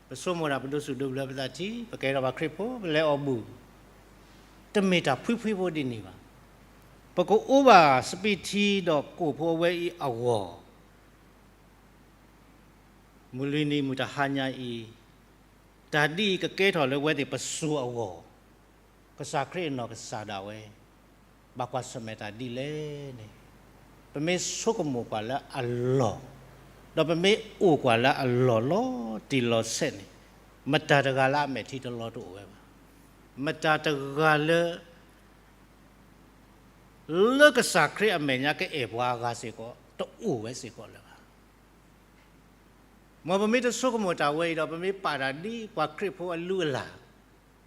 ပဆိကမိၣ်ဒၣ် ပဒိးစူၣ်ဒိးဘျၢပသးထံ, ပကဲထီၣ်ဘၣ်ခရံာ်ဖိ ပလဲၤအီၣ်ဘူၣ်, တမ့ၢ်တၢ်ဖှံဖှံဖိဒ်န့ၣ်ဘၣ်. ပကအိၣ်ဘၣ်စပံးထံဒီးကိၣ်ဖိအဝဲအံၤအဂီၢ် မုၢ်လွံၢ်နံၤမုၢ်တဟါညါအံၤ, တၢ်ဒ်အံၤကကဲထီၣ်လၢဝဲသ့ၣ်ပစိၤအဂီၢ်, ကစၢ်ခရံာ်အနီၢ်ကစၢ်ဒၣ်ဝဲ ဘၣ်ကွၢ်ဆၢၣ်မဲာ်တၢ်ဒ်လဲၣ်န့ၣ်, ပမ့ၢ်ဆိကမိၣ်ကွၢ်လၢအလီၢ်, ဒီးပမ့ၢ်အိၣ်ကွၢ်လၢအလီၢ်လီၤတံၢ်လီၤဆဲးန့ၣ်, မတၤတဂၤလၢအမဲာ်ထံတလီတအိၣ်ဝဲဘၣ်. မတၤတဂၤလၢ လၢကစၢ်ခရံာ်အမဲာ်ညါကအဲၣ်ပှၤအဂၤစ့ၢ်ကီး တအိၣ်ဝဲစ့ၢ်ကီးလၢၤဘၣ်. မ်ပမ့ၢ်တဆိကမိၣ်တၢ်ဝဲအံၤဒီး ပမ့ၢ်ပာ်တၢ်ဒ်ပှၤခရံာ်ဖိအလုၢ်အလၢ်,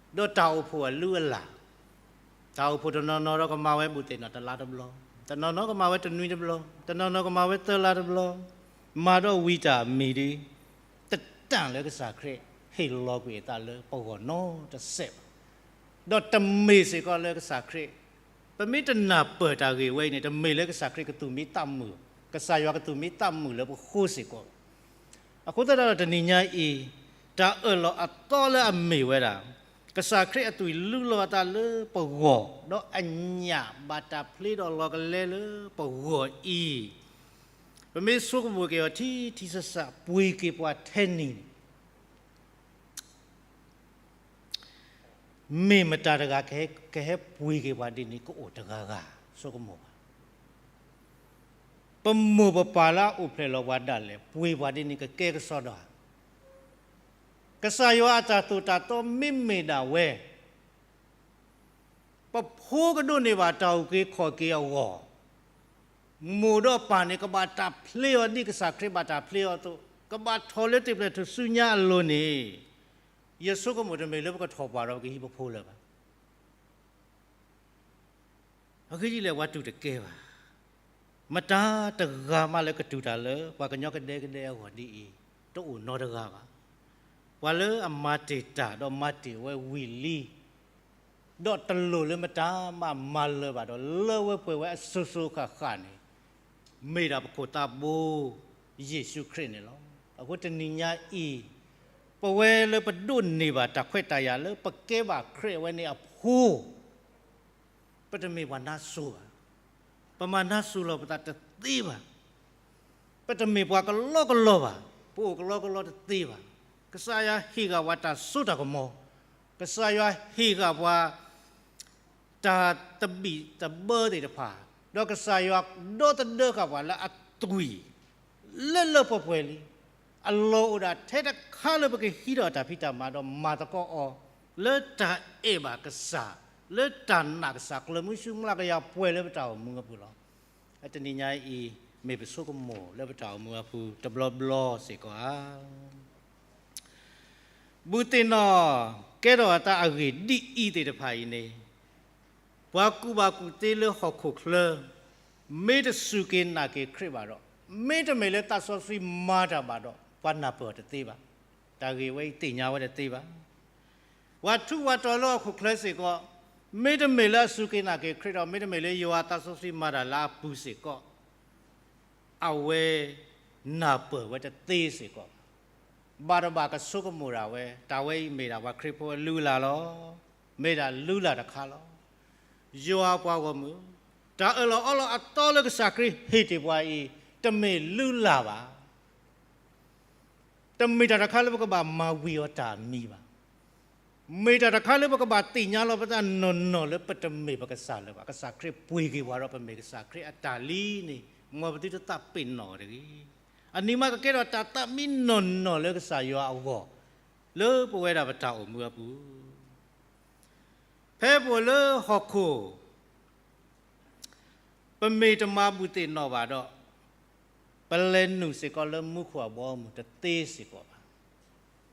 ဒီးတၢ်အိၣ်ဖှိၣ်အလုၢ်အလၢ်, တၢ်အိၣ်ဖှိၣ်တနီၤနီၤဒီးကမၤဝဲဘူၣ်သ့ၣ်နီၣ်တလါတဘျီ, တနီၤနီၤကမၤဝဲတနွံတဘျီ, တနီၤနီၤကမၤဝဲသၢလါတဘျီ, မၤဒီးဝံၤတၢ်အမံၤဒီး တတၢ်လၢကစၢ်ခရံာ်ဟ့ၣ်လီၤကွံာ်အသးလၢပဂီၢ်နီတစဲးဘၣ်. ဒီးတမ့ၢ်စ့ၢ်ကီးလၢကစၢ်ခရံာ်, ပမ့ၢ်တနၢ်ပၢၢ်တၢ်ဂ့ၢ်ဝဲအံၤန့ၣ် တမ့ၢ်လၢကစၢ်ခရံာ်ကသူၣ်မံသးမုာ်, ကစၢ်ယွၤကသူၣ်မံသးမုာ်လၢပဃိစ့ၢ်ကီး. အဃိသတးဒီးတနံၤညါအံၤ, တၢ်အၢၣ်လီၤအသီလၢအမ့ၢ်ဝဲဒၣ်, ကစၢ်ခရံာ်အသွံၣ်လုၢ်လီၤအသးလၢပဂီၢ်, ဒီးအညၣ်ဘၣ်တၢ်ဖျ့ဒီးလီၤကလဲလၢပဂီၢ်အံၤ, ပမ့ၢ်ဆိကမိၣ်က့ၤအီၤထံထံဆးဆး ပှ့ၤက့ၤပှၤထဲန့ၣ်န့ၣ် မ့ၢ်မတၤတဂၤကဟဲပှ့ၤက့ၤပှၤဒ်န့ၣ် ကအိၣ်တဂၤဂၤ, ဆိကမိၣ်ဘၣ်. ပမိၢ်ပပၢ်လၢအအိၣ်ဖျဲၣ်လီၤပှၤဒၣ်လဲာ် ပှ့ၤပှၤဒ်န့ၣ် ကကဲကစီဒီဧါ. ကစၢ်ယွၤအတၢ်သိၣ်တၢ်သီမ့မ့ၢ်ဒၣ်ဝဲ ပဖိကဒိးန့ၢ်ဘၣ်တၢ်အုၣ်က့ၤခီၣ်က့ၤအဂီၢ်, မိၢ်ဒီးပၢ်န့ၣ် ကဘၣ်တၢ်ဖျ့အီၤဒ်ကစၢ်ခရံာ်ဘၣ်တၢ်ဖျ့အီၤအသိး, ကဘၣ်ထီၣ်လၢတံၤဖျဲၣ်ထူၣ်စုညါအလိၤန့ၣ်, ယဆိကမိၣ်တမ့ၢ်လၢပကထီၣ်ပှၢ်ဒီးပကဟံးပဖိလၢၤဘၣ်. အဂ့ၢ်ဒ်လဲၣ် ပှၤတူၢ်တကဲဘၣ်. မတၤတဂၤမးလၢကတူၢ်တၢ်လၢ ပှၤကညီကဒဲကဒဲအဂီၢ်ဒ်အံၤ, တအိၣ်နီတဂၤဘၣ်. ပှၤလၢအမၤတ့ၢ်တၢ်ဒီးမၤတ့ၢ်ဝဲဝံၤလံ, ဒီးတလိၣ်လၢမတၤမးမၤလၢၤဘၣ်ဒီး လၢဝဲပှဲၤဝဲအစိၤစိၤဃၣ်ဃၣ်န့ၣ်, မ့ၢ်ဒၣ်ပခိၣ်သးဘိ ယ့ၣ်ၡူးခရံာ်န့ၣ်လီၤ. အဃိတနံၤညါအံၤ, ပဝဲလၢပဒိးန့ၢ်ဘၣ်တၢ်ခွဲးတၢ်ယာ်လၢပကဲဘၣ်ခရံာ်အဝဲန့ၣ်အဖိ ပတမ့ၢ်ပှၤနါစိၤဘၣ်. ပမၤနါစိၤလီၤပသးတသ့ဘၣ်. ပတမ့ၢ်ပှၤကလီကလီဘၣ်. ပအိၣ်ကလီကလီတသ့ဘၣ်. ကစၢ်ယွၤဟ့ၣ်ဂၢၢ်ပှၤတၢ်စိတၢ်ကမီၤ, ကစၢ်ယွၤဟ့ၣ်ဂၢၢ်ပှၤ တၢ်သဘံၣ်သဘၢသ့ၣ်တဖၣ်, ဒီးကစၢ်ယွၤဒီသဒၢဃာ်ပှၤလၢအသွံၣ် လၢလၢပှဲၤပှဲၤလံ. အလီၢ်အိၣ်ဒၣ်ထဲတခါလၢပကဟံးထီၣ်တၢ်ဖံးတၢ်မၤဒီးမၤသကိးအီၤ, လၢတၢ်အဲၣ်ဘၣ်ကစၢ်, လၢတၢ်နာ်ကစၢ် ကျၢၤမုဆူမျးကယၤပှဲၤလၢပတၢ်အိၣ်မူအပူၤလီၤ. တနံၤညါအံၤ မ့ၢ်ပဆိကမိၣ်လၢပတၢ်အိၣ်မူအပူၤတဘျီဘျီစ့ၢ်ကီးဧါ. ဘူၣ်သ့ၣ်နီၣ် ကဲထီၣ်အသးအဂ့ၢ်ဒ်အံၤသ့ၣ်တဖၣ်အံၤန့ၣ်, ပှၤကူၣ်ဘၣ်ကူၣ်သ့လၢဟီၣ်ခိၣ်ချၢ မ့ၢ်တစူၢ်က့ၤနာ်က့ၤခရံာ်ဘၣ်ဒီး, မ့တမ့ၢ်လၢသးစီဆှံမၤတၢ်ဘၣ်ဒီး ပှၤနၢ်ပၢၢ်အီၤတသ့ဘၣ်. တၢ်ဂ့ၢ်ဝဲအံၤသ့ၣ်ညါဝဲတသ့ဘၣ်. ပှၤထူးပှၤတီၤလၢဟီၣ်ခိၣ်ချၢစ့ၢ်ကီး, မ့တမ့ၢ်လၢအစူၢ်က့ၤနာ်က့ၤခရံာ်ဒီး မ့တမ့ၢ်လၢယွၤသးစီဆှံမၤတၢ်လၢအပူၤစ့ၢ်ကီး, အဝဲနၢ်ပၢၢ်ဝဲတသ့စ့ၢ်ကီးဘၣ်. ဘၣ်တဘၣ်ကဆိကမိၣ်ဒၣ်ဝဲ, တၢ်ဝဲအံၤမ့ၢ်ဒၣ်ပှၤခရံာ်ဖိအလုၢ်အလၢ်လီၤ. မ့ၢ်ဒၣ်လုၢ်လၢ်တခါလီၤ. ယွၤပှၤဂီၢ်မုၢ်, တၢ်အၢၣ်လီၤအီလီၤအသီလၢကစၢ်ခရံာ်ဟ့ၣ်တ့ၢ်ပှၤအံၤ, တမ့ၢ်လုၢ်လၢ်ဘၣ်. တမ့ၢ်တၢ်တခါလၢပကဘၣ်မၤဝံၤအီၤတၢ်အမံၤဘၣ်. မ့ၢ်တၢ်တခါလၢပကဘၣ်သ့ၣ်ညါလီၤပသးနီၢ်နီၢ်လၢပတမ့ၢ်ပကစၢ်လၢၤဘၣ်. ကစၢ်ခရံာ်ပှ့ၤက့ၤပှၤဒီးပမ့ၢ်ကစၢ်ခရံာ်အတၢ်လံန့ၣ်, မ်ပသုတသးပ့ၤနီၣ်အီၤတဂ့ၤ. အနံၤမးကကဲထီၣ်တၢ်သးမံနီၢ်နီၢ်လၢကစၢ်ယွၤအဂီၢ်, လၢပဝဲဒၣ်ပတၢ်အိၣ်မူအပူၤ ဖဲပအိၣ်လၢဟီၣ်ခိၣ်, ပမ့ၢ်တမၤဘူၣ်သ့ၣ်နီၣ်ဘၣ်ဒီး, ပလဲၤနုာ်စ့ၢ်ကီးလၢမူခိၣ်အဘီအမုၢ်တသ့စ့ၢ်ကီးဘၣ်.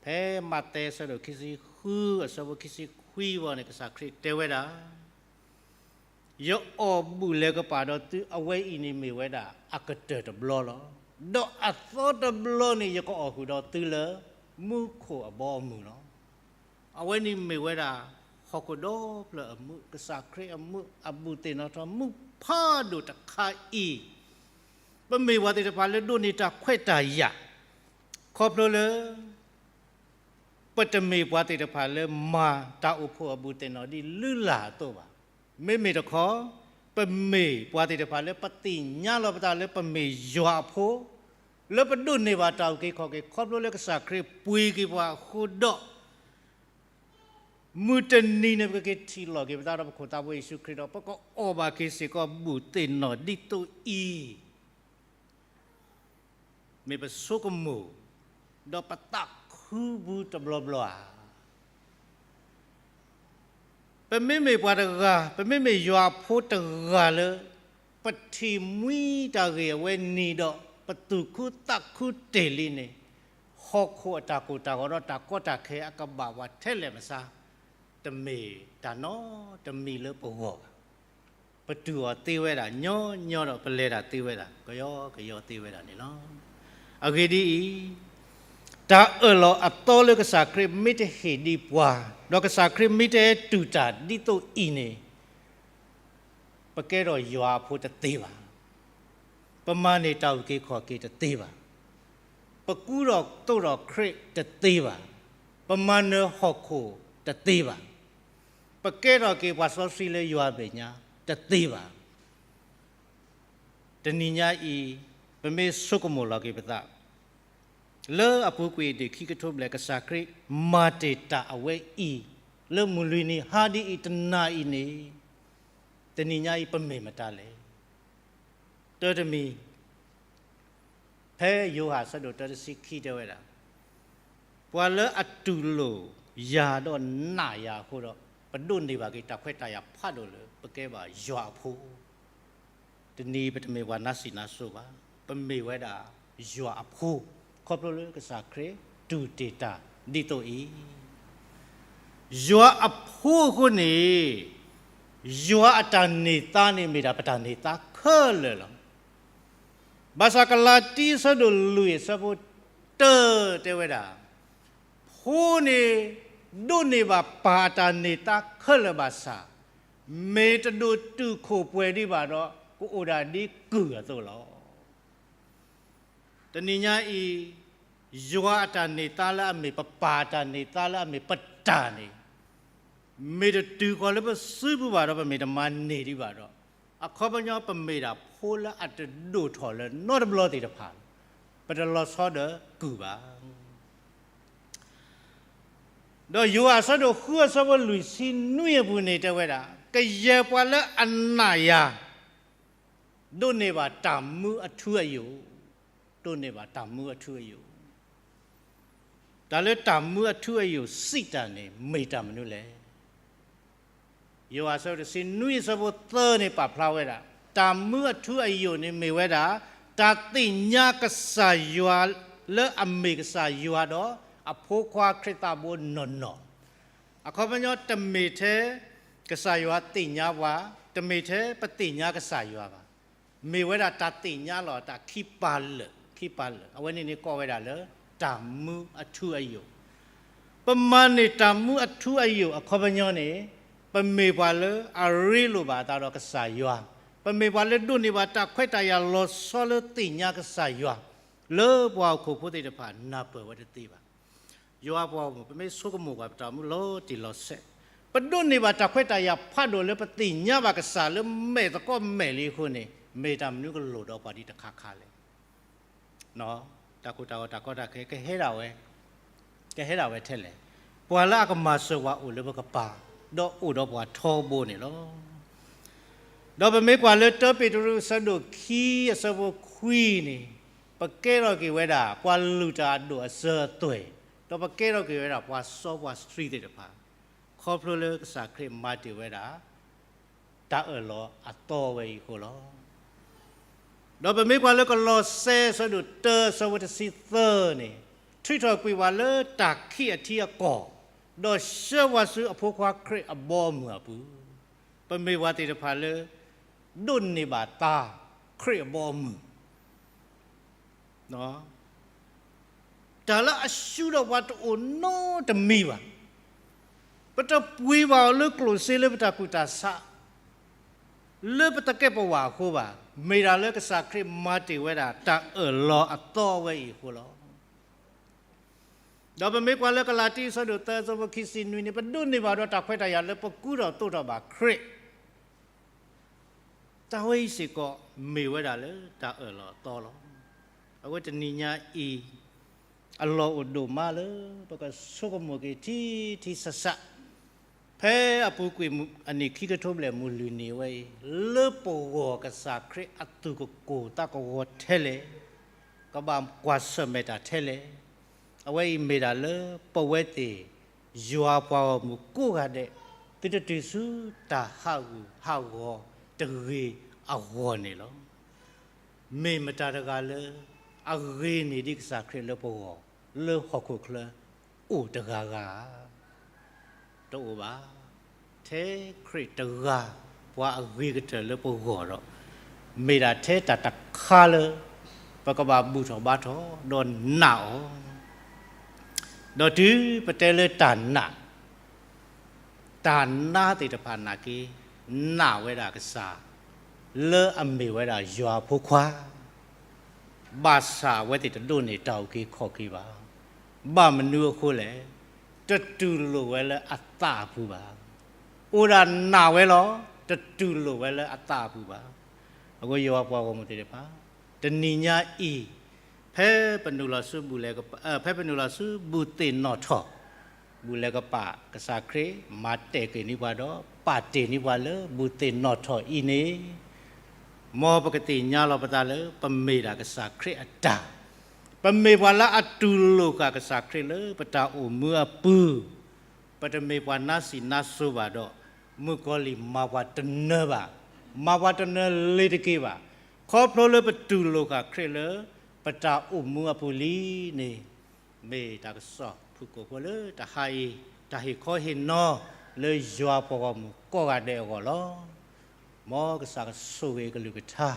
ဖဲမးသဲအဆၢဒိၣ်ခံဆံဃုအဆၢဖိခံဆံခွံဝံၤန့ၣ် ကစၢ်ခရံာ်တဲဝဲဒၣ်, ယအီၣ်ဘူၣ်လဲၤကပာ်ဒီးသု အဝဲအံၤန့ၣ်မ့ၢ်ဝဲဒၣ်အကတၢၢ်တဘျီလီၤ. ဒီးအသီတဘျီန့ၣ် ယကအီၣ်ဃုာ်ဒီးသုလၢမူခိၣ်အဘီအမုၢ်လီၤ. အဝဲန့ၣ်မ့ၢ်ဝဲဒၣ် ဟီၣ်ခိၣ်ဒီဖျၢၣ်အမုာ်, ကစၢ်ခရံာ်အမုာ်, အဘူၣ်သ့ၣ်နီၣ်ထီၣ်မုာ်ဖးဒိၣ်တခါအံၤ, ပမ့ၢ်ပှၤသ့ၣ်တဖၣ်လၢဒိးန့ၢ်တၢ်ခွဲးတၢ်ယာ်, ခီဖျိလၢ ပတမ့ၢ်ပှၤသ့ၣ်တဖၣ်လၢမၤတၢ်အိၣ်ဖှိၣ်အဘူၣ်သ့ၣ်နီၣ်ဒ်လုၢ်လၢ်အသိးဘၣ်. မ့မ့ၢ်တခီ, ပမ့ၢ်ပှၤသ့ၣ်တဖၣ်လၢပသ့ၣ်ညါလီၤပသးလၢပမ့ၢ်ယွၤအဖိ, လၢပဒိးန့ၢ်ဘၣ်တၢ်အုၣ်က့ၤခီၣ်က့ၤ ခီဖျိလၢကစၢ်ခရံာ်ပှ့ၤက့ၤပှၤအဃိဒီး မုၢ်တနံၤန့ၣ် ပကက့ၤထံၣ်လိာ်က့ၤပသးဒီးပခိၣ်သးဖိယ့ၣ်ၡူးခရံာ်ဒီး ပကအီၣ်ဘၣ်က့ၤစ့ၢ်ကီးဘူၣ်သ့ၣ်နီၣ်ဒ်သိးအံၤ, မ့ၢ်ပဆိကမိၣ်, ဒီးပသးခုပူၤတဘျီဘျီဧါ. ပမ့မ့ၢ်ပှၤတဂၤ, ပမ့မ့ၢ်ယွၤအဖိတဂၤလၢ ပထံၣ်မှံတၢ်ဂ့ၢ်အဝဲန့ၣ်ဒီး ပသူၣ်ခုသးခုတ့ၢ်လံန့ၣ်, ဟီၣ်ခိၣ်အတၢ်ကိၢ်တၢ်ဂီၤဒီးတၢ်ကီတၢ်ခဲအကဘၣ်ပှၤထဲလဲၣ်မဆါ, တမ့ၢ်တၢ်နီတမံၤလၢပဂီၢ်ဘၣ်. ပတူၢ်အီၤသ့ဝဲဒၣ်ညီညီဒီး ပလဲၤတၢ်သ့ဝဲဒၣ် ကယီကယီသ့ဝဲဒၣ်န့ၣ်လီၤ. အဂ့ၢ်ဒ်အံၤ, တၢ်အၢၣ်လီၤအသီလၢကစၢ်ခရံာ်မ့ၢ်တဟ့ၣ်ဒံးပှၤ, ဒီးကစၢ်ခရံာ်မ့ၢ်တဟဲတူၢ်တၢ်ဒ်သိးအံၤန့ၣ်, ပကဲထီၣ်ယွၤအဖိတသ့ဘၣ်. ပမၤန့ၢ်တၢ်အုၣ်က့ၤခီၣ်က့ၤတသ့ဘၣ်. ပကူဒီးသိးဒီးခရံာ်တသ့ဘၣ်. ပမၤနၢၤဟီၣ်ခိၣ်တသ့ဘၣ်. ပကဲထီၣ်က့ၤပှၤစီဆှံလၢယွၤအမဲာ်ညါတသ့ဘၣ်. တနံၤညါအံၤ, ပမ့ၢ်ဆိကမိၣ်လီၤက့ၤပသး လၢအပူၤကွံာ်အဒ့ၣ်ခံကထိဘျဲၣ် ကစၢ်ခရံာ်မၤတ့ၢ်တၢ်အဝဲအံၤ လၢမုၢ်လွံၢ်နံၤဟါဒ်အံၤတနၤအံၤန့ၣ်, တနံၤညါအံၤပမ့ၢ်မတၤလဲၣ်. တၢတမံၤ, ဖဲယိၤဟၣ်အဆၢဒိၣ်တၢတဆံခံတဲဝဲဒၣ်, ပှၤလၢအတူၢ်လိာ်ယၤဒီးနာ်ယၤအဃိဒီး, ပဒိးန့ၢ်ဘၣ်က့ၤတၢ်ခွဲးတၢ်ယာ်ဖးဒိၣ်လၢပကဲဘၣ်ယွၤအဖိ တနံၤအံၤပတမ့ၢ်ပှၤနါစံးနါစိၤဘၣ်, ပမ့ၢ်ဝဲဒၣ်ယွၤအဖိ, ခီဖျိလၢကစၢ်ခရံာ်တူၢ်တ့ၢ်တၢ်ဒ်သိးအံၤ, ယွၤအဖိအဃိန့ၣ်, ယွၤအတၢ်န့ၢ်သါန့ၣ်မ့ၢ်ဒၣ်ပတၢ်န့ၢ်သါခဲလၢာ်လီၤ. ဘၣ်ဆၣ်ကလၤတံအဆၢဒိၣ်လွံၢ်အဆၢဖိတၢတဲဝဲဒၣ်, ဖိန့ၣ်ဒိးန့ၢ်ဘၣ်ပၢ်အတၢ်န့ၢ်သါခဲလၢာ်ဘၣ်ဆၣ်, မ့ၢ်တဒိးတူၢ်ခိၣ်ပှဲၤဒံးဘၣ်ဒီး ကအိၣ်ဒၣ်ဒ်ကုၢ်အသိးလီၤ. တနံၤညါအံၤ, ယွၤအတၢ်န့ၢ်သါလၢအမ့ၢ်ပပၢ်အတၢ်န့ၢ်သါလၢအမ့ၢ်ပတၢ်န့ၣ်, မ့ၢ်တတုၤဃီၤလၢပစုပူၤဘၣ်ဒီး ပမ့ၢ်တမၤန့ၢ်ဒံးဘၣ်ဒီး, အခီပညီပမ့ၢ်ဒၣ်ဖိလၢအတဒိၣ်ထီၣ်လၢၤနီတဘျီသ့ၣ်တဖၣ်, ပတလီၤဆီဒီးကုၢ်ဘၣ်. ဒီးယိၤဟၣ်အဆၢဒိၣ်ဃုအဆၢဖိလွံၢ်ဆံနွံအပူၤန့ၣ်တဲဝဲဒၣ်, ကယဲၢ်ပှၤလၢအနာ်ယၤ ဒိးန့ၢ်ဘၣ်တၢ်မူအထူအယိာ်, ဒိးန့ၢ်ဘၣ်တၢ်မူအထူအယိာ်. တၢ်လၢတၢ်မူအထူအယိာ်စံးတၢ်န့ၣ် မ့ၢ်တၢ်မနုၤလဲၣ်. ယိၤဟၣ်အဆၢဒိၣ်တဆံနွံအဆၢဖိသၢန့ၣ်ပာ်ဖျါဝဲဒၣ်, တၢ်မူအထူအယိာ်န့ၣ်မ့ၢ်ဝဲဒၣ်, တၢ်သ့ၣ်ညါကစၢ်ယွၤလၢအမ့ၢ်ကစၢ်ယွၤဒီး အဖိခွါခရံာ်သးဘိနီၢ်နီၢ်, အခီပညီတမ့ၢ်ထဲ ကစၢ်ယွၤသ့ၣ်ညါပှၤ, တမ့ၢ်ထဲပသ့ၣ်ညါကစၢ်ယွၤဘၣ်. မ့ၢ်ဝဲဒၣ်တၢ်သ့ၣ်ညါလီၤတၢ်ခံပာ်လၢာ်, ခံပာ်လၢာ်, အဝဲန့ၣ်န့ၣ်ကိးဝဲဒၣ်လၢ တၢ်မူအထူအယိာ်. ပမၤန့ၢ်တၢ်မူအထူအယိာ်အခီပညီန့ၣ်, ပမ့ၢ်ပှၤလၢအရ့လိာ်ဘၣ်အသးဒီးကစၢ်ယွၤ, ပမ့ၢ်ပှၤလၢဒိးန့ၢ်ဘၣ်တၢ်ခွဲးတၢ်ယာ်လီၤဆီလၢသ့ၣ်ညါကစၢ်ယွၤ, လၢပှၤဟီၣ်ခိၣ်ဖိသ့ၣ်တဖၣ်နၢ်ပၢၢ်ဝဲတသ့ဘၣ်. ယွၤပှၤဂီၢ်မုၢ် ပမ့ၢ်ဆိကမိၣ်ပှၤပတၢ်အိၣ်မူလီၤတံၢ်လီၤဆဲး, ပဒိးန့ၢ်ဘၣ်တၢ်ခွဲးတၢ်ယာ်ဖးဒိၣ်လၢပသ့ၣ်ညါဘၣ်ကစၢ်လၢမဲာ်သကိးမဲာ်လံအဃိန့ၣ်, မ့ၢ်တၢ်မနုၤကလိၣ်ဒီးပှၤဒ်တခါခါလဲၣ်. တၢ်ကိၢ်တၢ်ဂီၤတၢ်ကီတၢ်ခဲကဟဲဒၣ်ဝဲ, ကဟဲဒၣ်ဝဲထဲလဲၣ်. ပှၤလၢအကမၤစၢၤပှၤအိၣ်လၢပကပၤ, ဒီးအိၣ်ဒီးပှၤထီဘိန့ၣ်လီၤ. ဒီးပမ့ၢ်ကွၢ်လၢတၢပ့းတရူးအဆၢဒိၣ်ခံအဆၢဖိခွံန့ၣ်, ပကဲထီၣ်က့ၤဝဲဒၣ် ပှၤလုၢ်တၢ်အဒိၣ်အစၢၤအသွဲၣ်, ဒီးပကဲထီၣ်က့ၤဝဲဒၣ်ပှၤစီပှၤဆှံသ့ၣ်တဖၣ်, ခီဖျိလၢကစၢ်ခရံာ်မၤတ့ၢ်ဝဲဒၣ် တၢ်အၢၣ်လီၤအသီဝဲအံၤအဃိလီၤ. ဒီးပမ့ၢ်ကွၢ်လၢကလီးစဲအဆၢဒိၣ်တၢအဆၢဖိတဆံသၢန့ၣ်, ထုးထီၣ်ကွံာ်ပှၤလၢတၢ်ခံးအထံအကီၢ်, ဒီးဆှၢပှၤဆူအဖိခွါခရံာ်အဘီအမုၢ်အပူၤ, ပမ့ၢ်ပှၤသ့ၣ်တဖၣ်လၢ ဒိးန့ၢ်ဘၣ်တၢ်ခရံာ်အဘီအမုၢ် တၢ်လၢအဆူၣ်ဒီးပှၤတအိၣ်နီတမံၤဘၣ်. ပတပှ့ၤဘၣ်အီၤလၢကျိၣ်စ့လၢပတၢ်ကူၣ်တၢ်ဆး, လၢပတကဲပဝးအဃိဘၣ်. မ့ၢ်ဒၣ်လၢကစၢ်ခရံာ်မၤတ့ၢ်ဝဲဒၣ်တၢ်အၢၣ်လီၤအသီအဝဲအံၤအဃိလီၤ. ဒီးပမ့ၢ်ကွၢ်လၢကလၤတံအဆၢဒိၣ်သၢအဆၢဖိခံဆံနွံန့ၣ် ပဒိးန့ၢ်ဘၣ်ဒီးတၢ်ခွဲးတၢ်ယာ်လၢပကူထီၣ်သိးထီၣ်ဘၣ်ခရံာ် တၢ်ဝဲအံၤစ့ၢ်ကီးမ့ၢ်ဝဲဒၣ်လၢတၢ်အၢၣ်လီၤအသီလီၤ. အဝဲတနံၤညါအံၤ အလီၢ်အိၣ်ဒိၣ်မးလၢ ပကဆိကမိၣ်က့ၤထံထံဆးဆး ဖဲအပူၤကွံာ်အနံၣ်ခံကထိဘျဲၣ်မုၢ်လွံၢ်နံၣ်ဝဲအံၤ လၢပဂီၢ်ကစၢ်ခရံာ်အသူၣ်ကကိၢ်သးကဝီၤထဲလဲၣ်, ကဘၣ်ကွၢ်ဆၢၣ်မဲာ်တၢ်ထဲလဲၣ်. အဝဲအံၤမ့ၢ်ဒၣ်လၢပဝဲသ့ၣ် ယွၤပှၤဂီၢ်မုၢ်ကိးဂၤဒဲး သုတတုၤဆူတၢ်ဟးဂူာ်ဟးဂီၤတဂ့ၤ အဂီၢ်န့ၣ်လီၤ. မ့ၢ်မတၤတဂၤလၢ အဂ့ၤန့ၢ်ဒံးကစၢ်ခရံာ်လၢပဂီၢ် လၢဟီၣ်ခိၣ်ချၢ အိၣ်တဂၤဂၤဧါ. တအိၣ်ဘၣ်. ထဲခရံာ်တဂၤ ပှၤအဂ့ၤကတၢၢ်လၢပဂီၢ်ဒီး မ့ၢ်ဒၣ်ထဲတၢ်တခါလၢ ပကဘၣ်ဘူၣ်ထီၣ်ဘါထီၣ် ဒီးနာ်အီၤ ဒီးတုၤပတဲလၢတၢ်နာ် တၢ်နာ်သ့ၣ်တဖၣ်နာ်က့ နာ်ဝဲဒၣ်ကစၢ် လၢအမ့ၢ်ဝဲဒၣ်ယွၤအဖိခွါ, ဘၣ်ဆၣ်အဝဲသ့ၣ်တဒိးန့ၢ်တၢ်အုၣ်က့ၤခီၣ်က့ၤဘၣ်. ဘၣ်မနုၤအဃိလဲၣ်, တတူၢ်လိာ်ဝဲလၢအသးအပူၤဘၣ်. အိၣ်ဒၣ်နာ်ဝဲလီၤ, တတူၢ်လိာ်ဝဲလၢအသးအပူၤဘၣ်. အဃိယွၤပှၤဂီၢ်မုၢ်သ့ၣ်တဖၣ်, တနံၤညါအံၤ ဖဲပနုာ်လီၤဆူဘူၣ်လဲၤက ဖဲပနုာ်လီၤဆူဘူၣ်သ့ၣ်နီၣ်ထီၣ် ဘူၣ်လဲၤကပာ် ကစၢ်ခရံာ်မၤတဲာ်ကွံာ်န့ၢ်ပှၤဒီး ပာ်တ့ၢ်န့ၢ်ပှၤလၢဘူၣ်သ့ၣ်နီၣ်ထီၣ်အံၤန့ၣ်, မ်ပကသ့ၣ်ညါလီၤပသးလၢ ပမ့ၢ်ဒၣ်ကစၢ်ခရံာ်အတၢ်, ပမ့ၢ်ပှၤလၢအတူၢ်လိာ်ဃာ်ကစၢ်ခရံာ်လၢပတၢ်အိၣ်မူအပူၤ, ပတမ့ၢ်ပှၤနါစံးနါစိၤဘၣ်ဒီး မုၣ်ကီၤလံၢ်မၤပှၤတနၢၤဘၣ်, မၤပှၤတနၢၤလ့ၤတက့ၢ်ဘၣ်. ခီဖျိလၢပတူၢ်လိာ်ဃာ်ခရံာ်လၢ ပတၢ်အိၣ်မူအပူၤလံန့ၣ် မ့ၢ်တၢ်ကစီၣ်ဖုၣ်ကိာ်ဖိလၢတဟါအံၤ, တၢ်ဟ့ၣ်ခီဟ့ၣ်နီၤလၢယွၤပှၤဂီၢ်မုၢ်ကိးဂၤဒဲးအဂီၢ်လီၤ. မ်ကစၢ်ကဆိၣ်ဂ့ၤကလုၢ်ကထါ,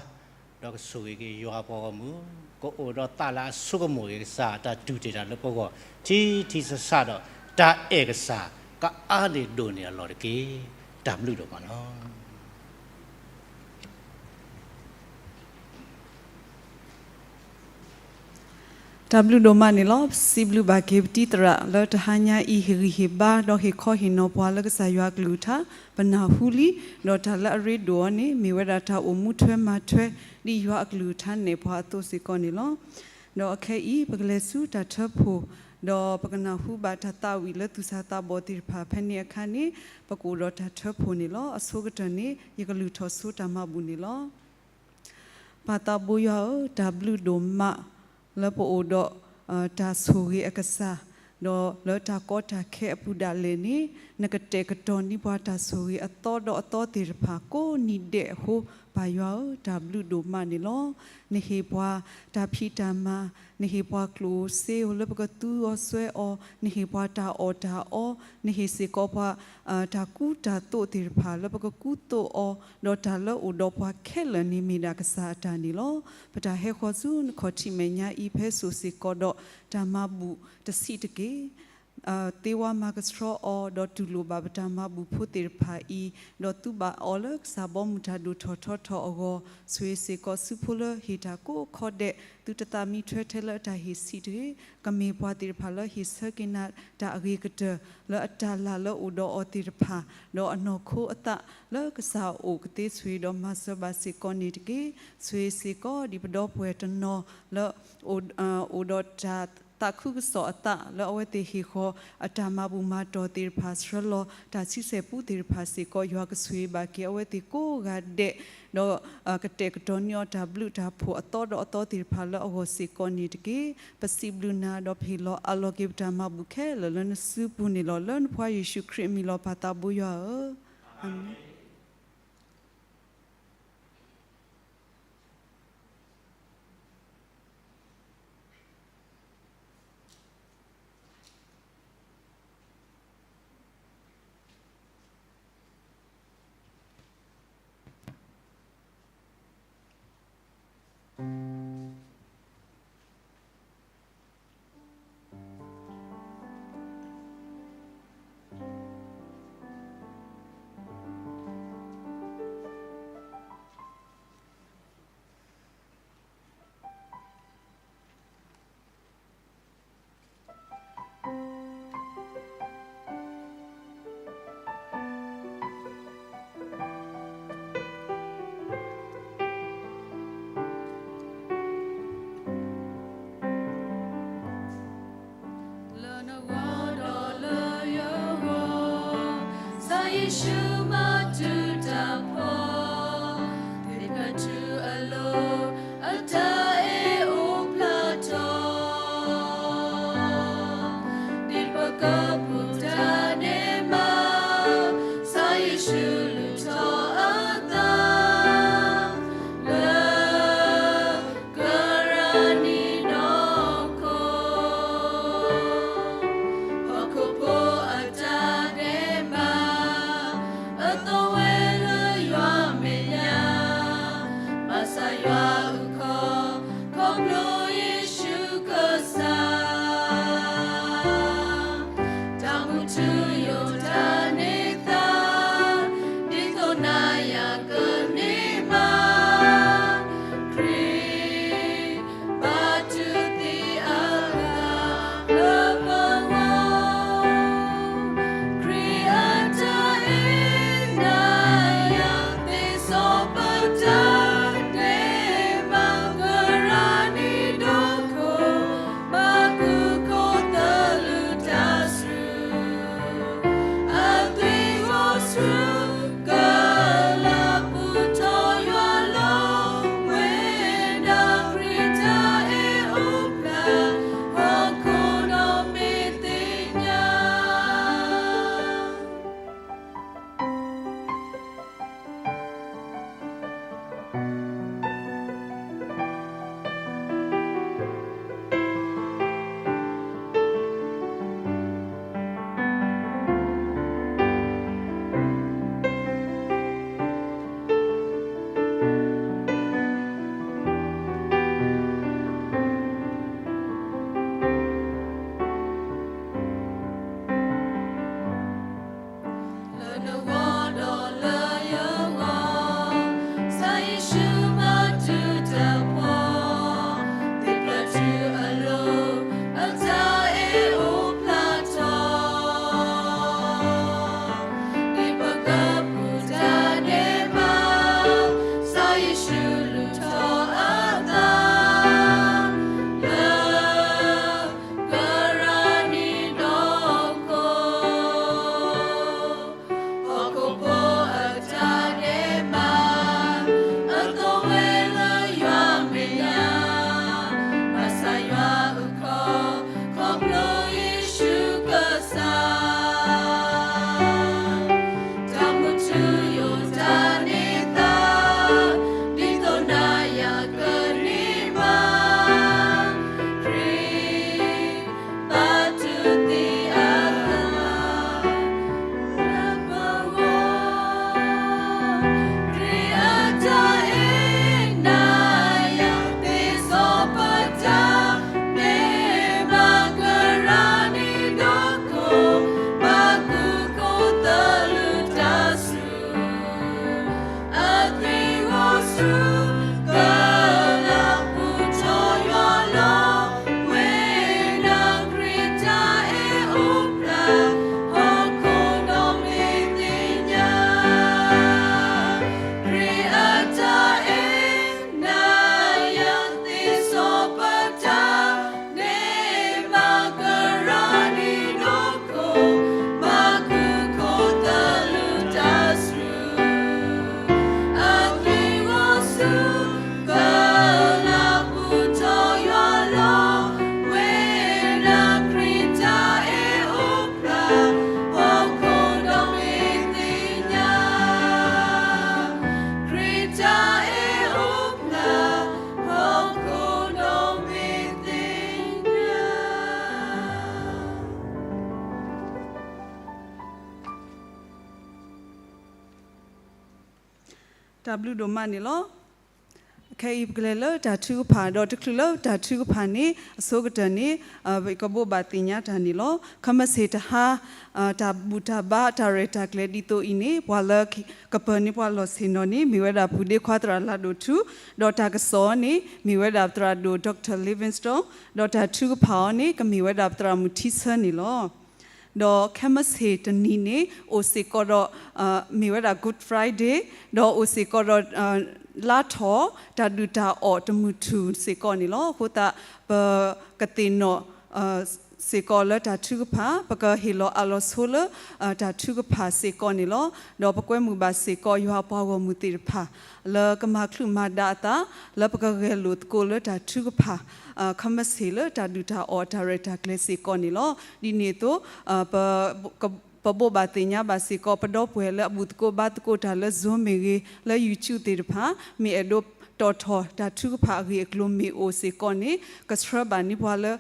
ဒီးကဆိၣ်ဂ့ၤက့ၤယွၤပှၤဂီၢ်မုၢ်, ကအိၣ်ဒီးသးလၢအဆိကမိၣ်က့ၤကစၢ်အတၢ်တူၢ်တ့ၢ်တၢ်လၢပဂီၢ် ထံထံဆးဆးဒီး တၢ်အဲၣ်ကစၢ်ကအါန့ၢ်ဒိၣ်န့ၢ်အလီၢ်တက့ၢ်. တၢ်ဘျုးဒိၣ်မးလီၤ. တၢ်ဘျုးဒိၣ်မးန့ၣ်လီၤ. ပစံးဘျုးဘၣ်က့ၤပတံၤသရၣ်လၢတဟါညါအံၤ ဟ့ၣ်ဂံၢ်ဟ့ၣ်ဘါ ဒီးဟ့ၣ်ခီဟ့ၣ်နီၤပှၤလၢကစၢ်ယွၤအကလုၢ်ကထါ, ပနၢ်ဟူလံ, ဒီးတၢ်လၢအရ့ဒိၣ်အီၤန့ၣ် မ့ၢ်ဝဲဒၣ်တၢ်အိၣ်မူထွဲမၤထွဲ ဒ်ယွၤအကလုၢ်ကထါနဲၣ်ပှၤအသိးစ့ၢ်ကီးန့ၣ်လီၤ. ဒီးအခဲအံၤ ပကလဲၤဆူတၢ်ထၢဖှိၣ်, ဒီးပကနၢ်ဟူဘၣ်တၢ်သးဝံၣ်လၢသူၣ်စၢ်သးဘီၣ်သ့ၣ်တဖၣ်ဖဲန့ၣ်အခါန့ၣ် ပကအိၣ်ဒီးတၢ်ထၢဖှိၣ်န့ၣ်လီၤ. အဆိကတၢၢ်န့ၣ် ယကလုၢ်ထီၣ်ဆိတၢ်မၤဘူၣ်န့ၣ်လီၤ. ပၢ်သးဘိယွၤဧၢ, တၢ်ဘျုးဒိၣ်မး လၢပအိၣ်ဒီး တၢ်ဆိၣ်ဂ့ၤအကစၢ်, ဒီးလၢတၢ်ကီတၢ်ခဲအပူၤဒၣ်လဲာ်န့ၣ် နကတဲာ်ကတီၤန့ၢ်ပှၤတၢ်ဆိၣ်ဂ့ၤအသီဒီးအသီသ့ၣ်တဖၣ်ကိးနံၤဒဲးအဃိ, ပၢ်ယွၤဧၢ, တၢ်ဘျုးဒိၣ်မးန့ၣ်လီၤ. နဟ့ၣ်ပှၤတၢ်ဖံးတၢ်မၤ, နဟ့ၣ်ပှၤကျိၣ်ဧိၤစ့ဧိၤလၢပကသူအီၤစွဲအီၤ, နဟ့ၣ်ပှၤတၢ်အီၣ်တၢ်အီ, နဟ့ၣ်စ့ၢ်ကီးပှၤ တၢ်ကူတၢ်သိးသ့ၣ်တဖၣ်လၢပကကူသိးအီၤ, ဒီးတၢ်လၢအိၣ်ဒီးပှၤခဲလၢာ်န့ၣ်မ့ၢ်ဒၣ်ကစၢ်အတၢ်န့ၣ်လီၤ. ပတၢ်ဟဲဃီၤဆူနခီၣ်ထံးမဲာ်ညါအံၤ ဖဲစိာ်စ့ၢ်ကီးဒီးတၢ်မၤဘူၣ်တဆံးတက့ၢ်. သ့ဝဲမၤကဆှီအီၤ ဒီးတူၢ်လိာ်ဘၣ်ပတၢ်မၤဘူၣ်ဖိသ့ၣ်တဖၣ်အံၤ, ဒီးသူဘၣ်အီၤလၢကစၢ်ဘီမုၢ်တၢ်ဒိၣ်ထီၣ်ထီထီၣ်အဂီၢ်, ဆိၣ်ဂ့ၤစ့ၢ်ကီးဆူဖိလၢဟ့ၣ်တၢ်ကိးခီဒဲး, သုတသးမံထွဲထဲလၢအတၢ်ဟ့ၣ်ဆံးတဂ့ၤ, ကမ့ၢ်ပှၤသ့ၣ်တဖၣ်လၢဟ့ၣ်ဆၢက့ၤနၤတၢ်အဂ့ၤကတၢၢ် လၢအတၢ်လၤလၢအိၣ်ဒီးအီၤသ့ၣ်တဖၣ်, ဒီးအနီၢ်ခိအသးလၢကစၢ်အိၣ်ကသ့ဆိၣ်ဂ့ၤဒီးမၤစၢၤဘၣ်စ့ၢ်ကီးန့ၣ်တက့ၢ်. ဆိၣ်ဂ့ၤစ့ၢ်ကီးဒ်ပဒီပုၢ်ဝဲၢ်တနီၤလၢ အိၣ်ဒီးတၢ်သးခုကစီၣ်အသးလၢအဝဲသ့ၣ်ဟ့ၣ်ဃီၤအတၢ်မၤဘူၣ်မၤတီၢ်သ့ၣ်တဖၣ် ဆှၢလီၤတၢ်ဆံဆဲၣ်ပူသ့ၣ်တဖၣ်စ့ၢ်ကီး ယွၤကဆိၣ်ဂ့ၤဘၣ်က့ၤအဝဲသ့ၣ်ကိးဂၤဒဲး, ဒီးကတဲာ်ကတီၤန့ၢ်အီၤတၢ်ဘျုးတၢ်ဖှိၣ်အသီဒီးအသီသ့ၣ်တဖၣ်လၢအဂီၢ်စ့ၢ်ကီးန့ၣ်တက့ၢ်. ပစံးဘျုးနၤဒီးပဟ့ၣ်လီၤအးလီၤက့ၤပတၢ်မၤဘူၣ်ခဲလၢာ်လၢနစုပူၤန့ၣ်လီၤ. လၢနဖိယ့ၣ်ၡူးခရံာ်အမံၤလီၤ ပၢ်သးဘိယွၤဧၢ, အၤမ့ၣ်. ကလၢပူၤထီၣ်ယွၤလီၤ, ဝဲဒၣ်ခရံာ်တၢ်အဲၣ်အိၣ်ဖျါ, ဟီၣ်ခိၣ်ဒီဘ့ၣ်သ့ၣ်ညါ, ခရံာ်အတၢ်အဲၣ် နၤယၤသ့စီၤပၤတၢ်, န့ၢ်ဘၣ်ကရၢနံၤဒိၣ်ခိၣ်, ဘၣ်ကုၢ်ခိၣ်သလုးတၢ်ဆူၣ် အက့ၢ်ဂီၤဆူ ကလၢပူၤထီၣ်ယွၤလီၤ, ဝဲဒၣ်ခရံာ်တၢ်အဲၣ်အိၣ်ဖျါ, ဟီၣ်ခိၣ်ဒီဘ့ၣ်သ့ၣ်ညါ, ခရံာ်တၢ်အဲၣ်အိၣ်ဖျါ, ဟီၣ်ခိၣ်ဒီဘ့ၣ်သ့ၣ်ညါ တၢ်ဘျုးဒိၣ်မးန့ၣ်လီၤ. ခဲအံၤပကလဲၤလၢတၢ်ထုကဖၣ်, ဒီးတချုးလၢတၢ်ထုကဖၣ်န့ၣ် အဆိကတၢၢ်န့ၣ် ပကဘိးဘၣ်သ့ၣ်ညါတၢ်န့ၣ်လီၤ. ခဲမုၢ်ဆ့ၣ်တဟါ တၢ်ဘူၣ်တၢ်ဘါတၢ်ရဲၣ်တၢ်ကျဲၤဒ်သိးအံၤန့ၣ် ပှၤလၢကပၢၤန့ၢ်ပှၤလီၢ်ဆ့ၣ်နီၤန့ၣ် မ့ၢ်ဝဲဒၣ်ဖုဒ့ခွါသရၣ်လၤဒိၣ်ထူ, ဒီးတၢ်ကစီၣ်န့ၣ် မ့ၢ်ဝဲဒၣ်သရၣ်ဒိၣ် Doctor Livingstone, ဒီးတၢ်ထုကဖၣ်အီၤန့ၣ် ကမ့ၢ်ဝဲဒၣ်သရၣ်မုၣ်ထံဆၢန့ၣ်လီၤ. ဒီးခဲမုၢ်ဆ့ၣ်တနံၤန့ၣ် အိၣ်စ့ၢ်ကီးဒီး မ့ၢ်ဝဲဒၣ် Good Friday, ဒီးအိၣ်စ့ၢ်ကီးဒီး လါထီၣ် တၢ်ဒုၣ်တၢ်အီၣ်တမုၢ်ထူၣ်စ့ၢ်ကီးန့ၣ်လီၤ. အဃိသတး ပကသ့ၣ်နီၣ် စ့ၢ်ကီးလၢတၢ်ထုကဖၣ်, ပကဟ့ၣ်လီၤအးလီၤဆိလၢ တၢ်ထုကဖၣ်စ့ၢ်ကီးန့ၣ်လီၤ. ဒီးပကွဲမုာ်ဘၣ်စ့ၢ်ကီးယွၤပှၤဂီၢ်မုၢ်သ့ၣ်တဖၣ် လၢကမၤချုးမၤဒါအသး လၢပကဂဲၤလိာ်သကိးလၢတၢ်ထုကဖၣ် ခဲမုၢ်ဆ့ၣ်လၢတၢ်ဒုၣ်တၢ်အီၣ်တၢ်ရဲၣ်တၢ်ကျဲၤစ့ၢ်ကီးန့ၣ်လီၤ. ဒ်န့ၣ်အသိး ပ ပဘိးဘၣ်သ့ၣ်ညါဘၣ်စ့ၢ်ကီး ပဒီပုၢ်ဝဲၢ်လၢအဘူၣ်သကိးဘါသကိးတၢ်လၢ Zoom မ့ၢ်ဂ့ၤ, လၢ YouTube သ့ၣ်တဖၣ် မ့ၢ်အဲၣ်ဒိးတီၣ်ထီၣ်တၢ်ထုကဖၣ်အဂ့ၢ်အကျိၤမ့ၢ်အိၣ်စ့ၢ်ကီးန့ၣ် ကဆှၢဘၣ်န့ၢ်ပှၤလၢ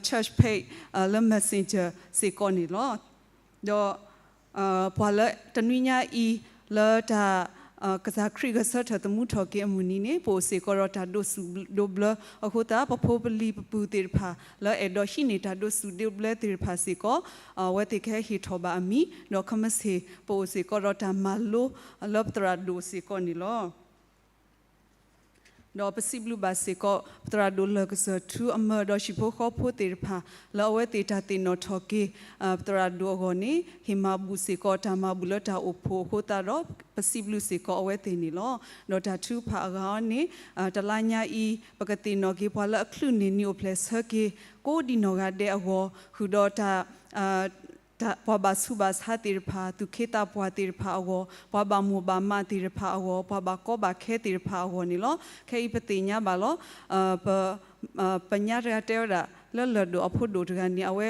church page လၢ Messenger စ့ၢ်ကီးန့ၣ်လီၤ. ဒီး ပှၤလၢတနွံညါအံၤ လၢတၢ် ကစၢ်ခရံာ်ဂဲၤဆၢထၢၣ်သမူထီၣ်က့ၤအမုၢ်နံၤန့ၣ် ပအိၣ်စ့ၢ်ကီးဒီးတၢ်ဒိးစူၣ်ဒိးဘျၢအဃိသတး ပဖိပလံၤပပုၢ်သ့ၣ်တဖၣ် လၢအဲၣ်ဒိးဟံးန့ၢ်တၢ်ဒိးစူၣ်ဒိးဘျၢသ့ၣ်တဖၣ်စ့ၢ်ကီး အဝဲသ့ၣ်ကဟဲဟ့ၣ်ထီၣ်ဘၣ်အမံၤ, ဒီးခဲမုၢ်ဆ့ၣ် ပအိၣ်စ့ၢ်ကီးဒီးတၢ်မၤလိလၢပသရၣ်ဒိၣ်စ့ၢ်ကီးန့ၣ်လီၤ. ဒီးပစံးဘျုးဘၣ်စ့ၢ်ကီး ပသရၣ်ဒိၣ်လၢၢ်ကစၢၢ်ထူအမၢၢ်ဒီးဟံၣ်ဖိဃီဖိသ့ၣ်တဖၣ် လၢအဝဲသ့ၣ်တၢ်သ့ၣ်နီၣ်ထီၣ်က့ၤ ပသရၣ်ဒိၣ်အဂီၢ်န့ၣ် ဟ့ၣ်မၤဘူၣ်စ့ၢ်ကီးတၢ်မၤဘူၣ်လၢတၢ်အိၣ်ဖှိၣ်အဃိသတးဒီး ပစံးဘျုးစ့ၢ်ကီးအဝဲသ့ၣ်န့ၣ်လီၤ. ဒီးတၢ်ထုကဖၣ်အဂၤအံၤန့ၣ် တလါညါအံၤ ပကသ့ၣ်နီၣ်က့ၤပှၤလၢအချုးန့ၢ်နံၣ်အိၣ်ဖျဲၣ်ဆၢက့ၤ ကိးဒံနီၢ်ဂၤဒဲးအဂီၢ် ဃုာ်ဒီးတၢ် တၢ် ပှၤဘၣ်ဆူးဘၣ်ဆါသ့ၣ်တဖၣ်, သူၣ်က့သးပှၢ်သ့ၣ်တဖၣ်အဂီၢ်, ပှၤဘၣ်မိၢ်ဘၣ်မးသ့ၣ်တဖၣ်အဂီၢ်, ပှၤဘၣ်ကီဘၣ်ခဲသ့ၣ်တဖၣ်အဂီၢ်န့ၣ်လီၤ. ခဲအံၤပသ့ၣ်ညါဘၣ်လီၤ. ပ ပညါတဂၤတဲဝဲဒၣ် လၢလၢၢ်ဒိၣ်အဖိဒိၣ်တဂၤန့ၣ် အဝဲ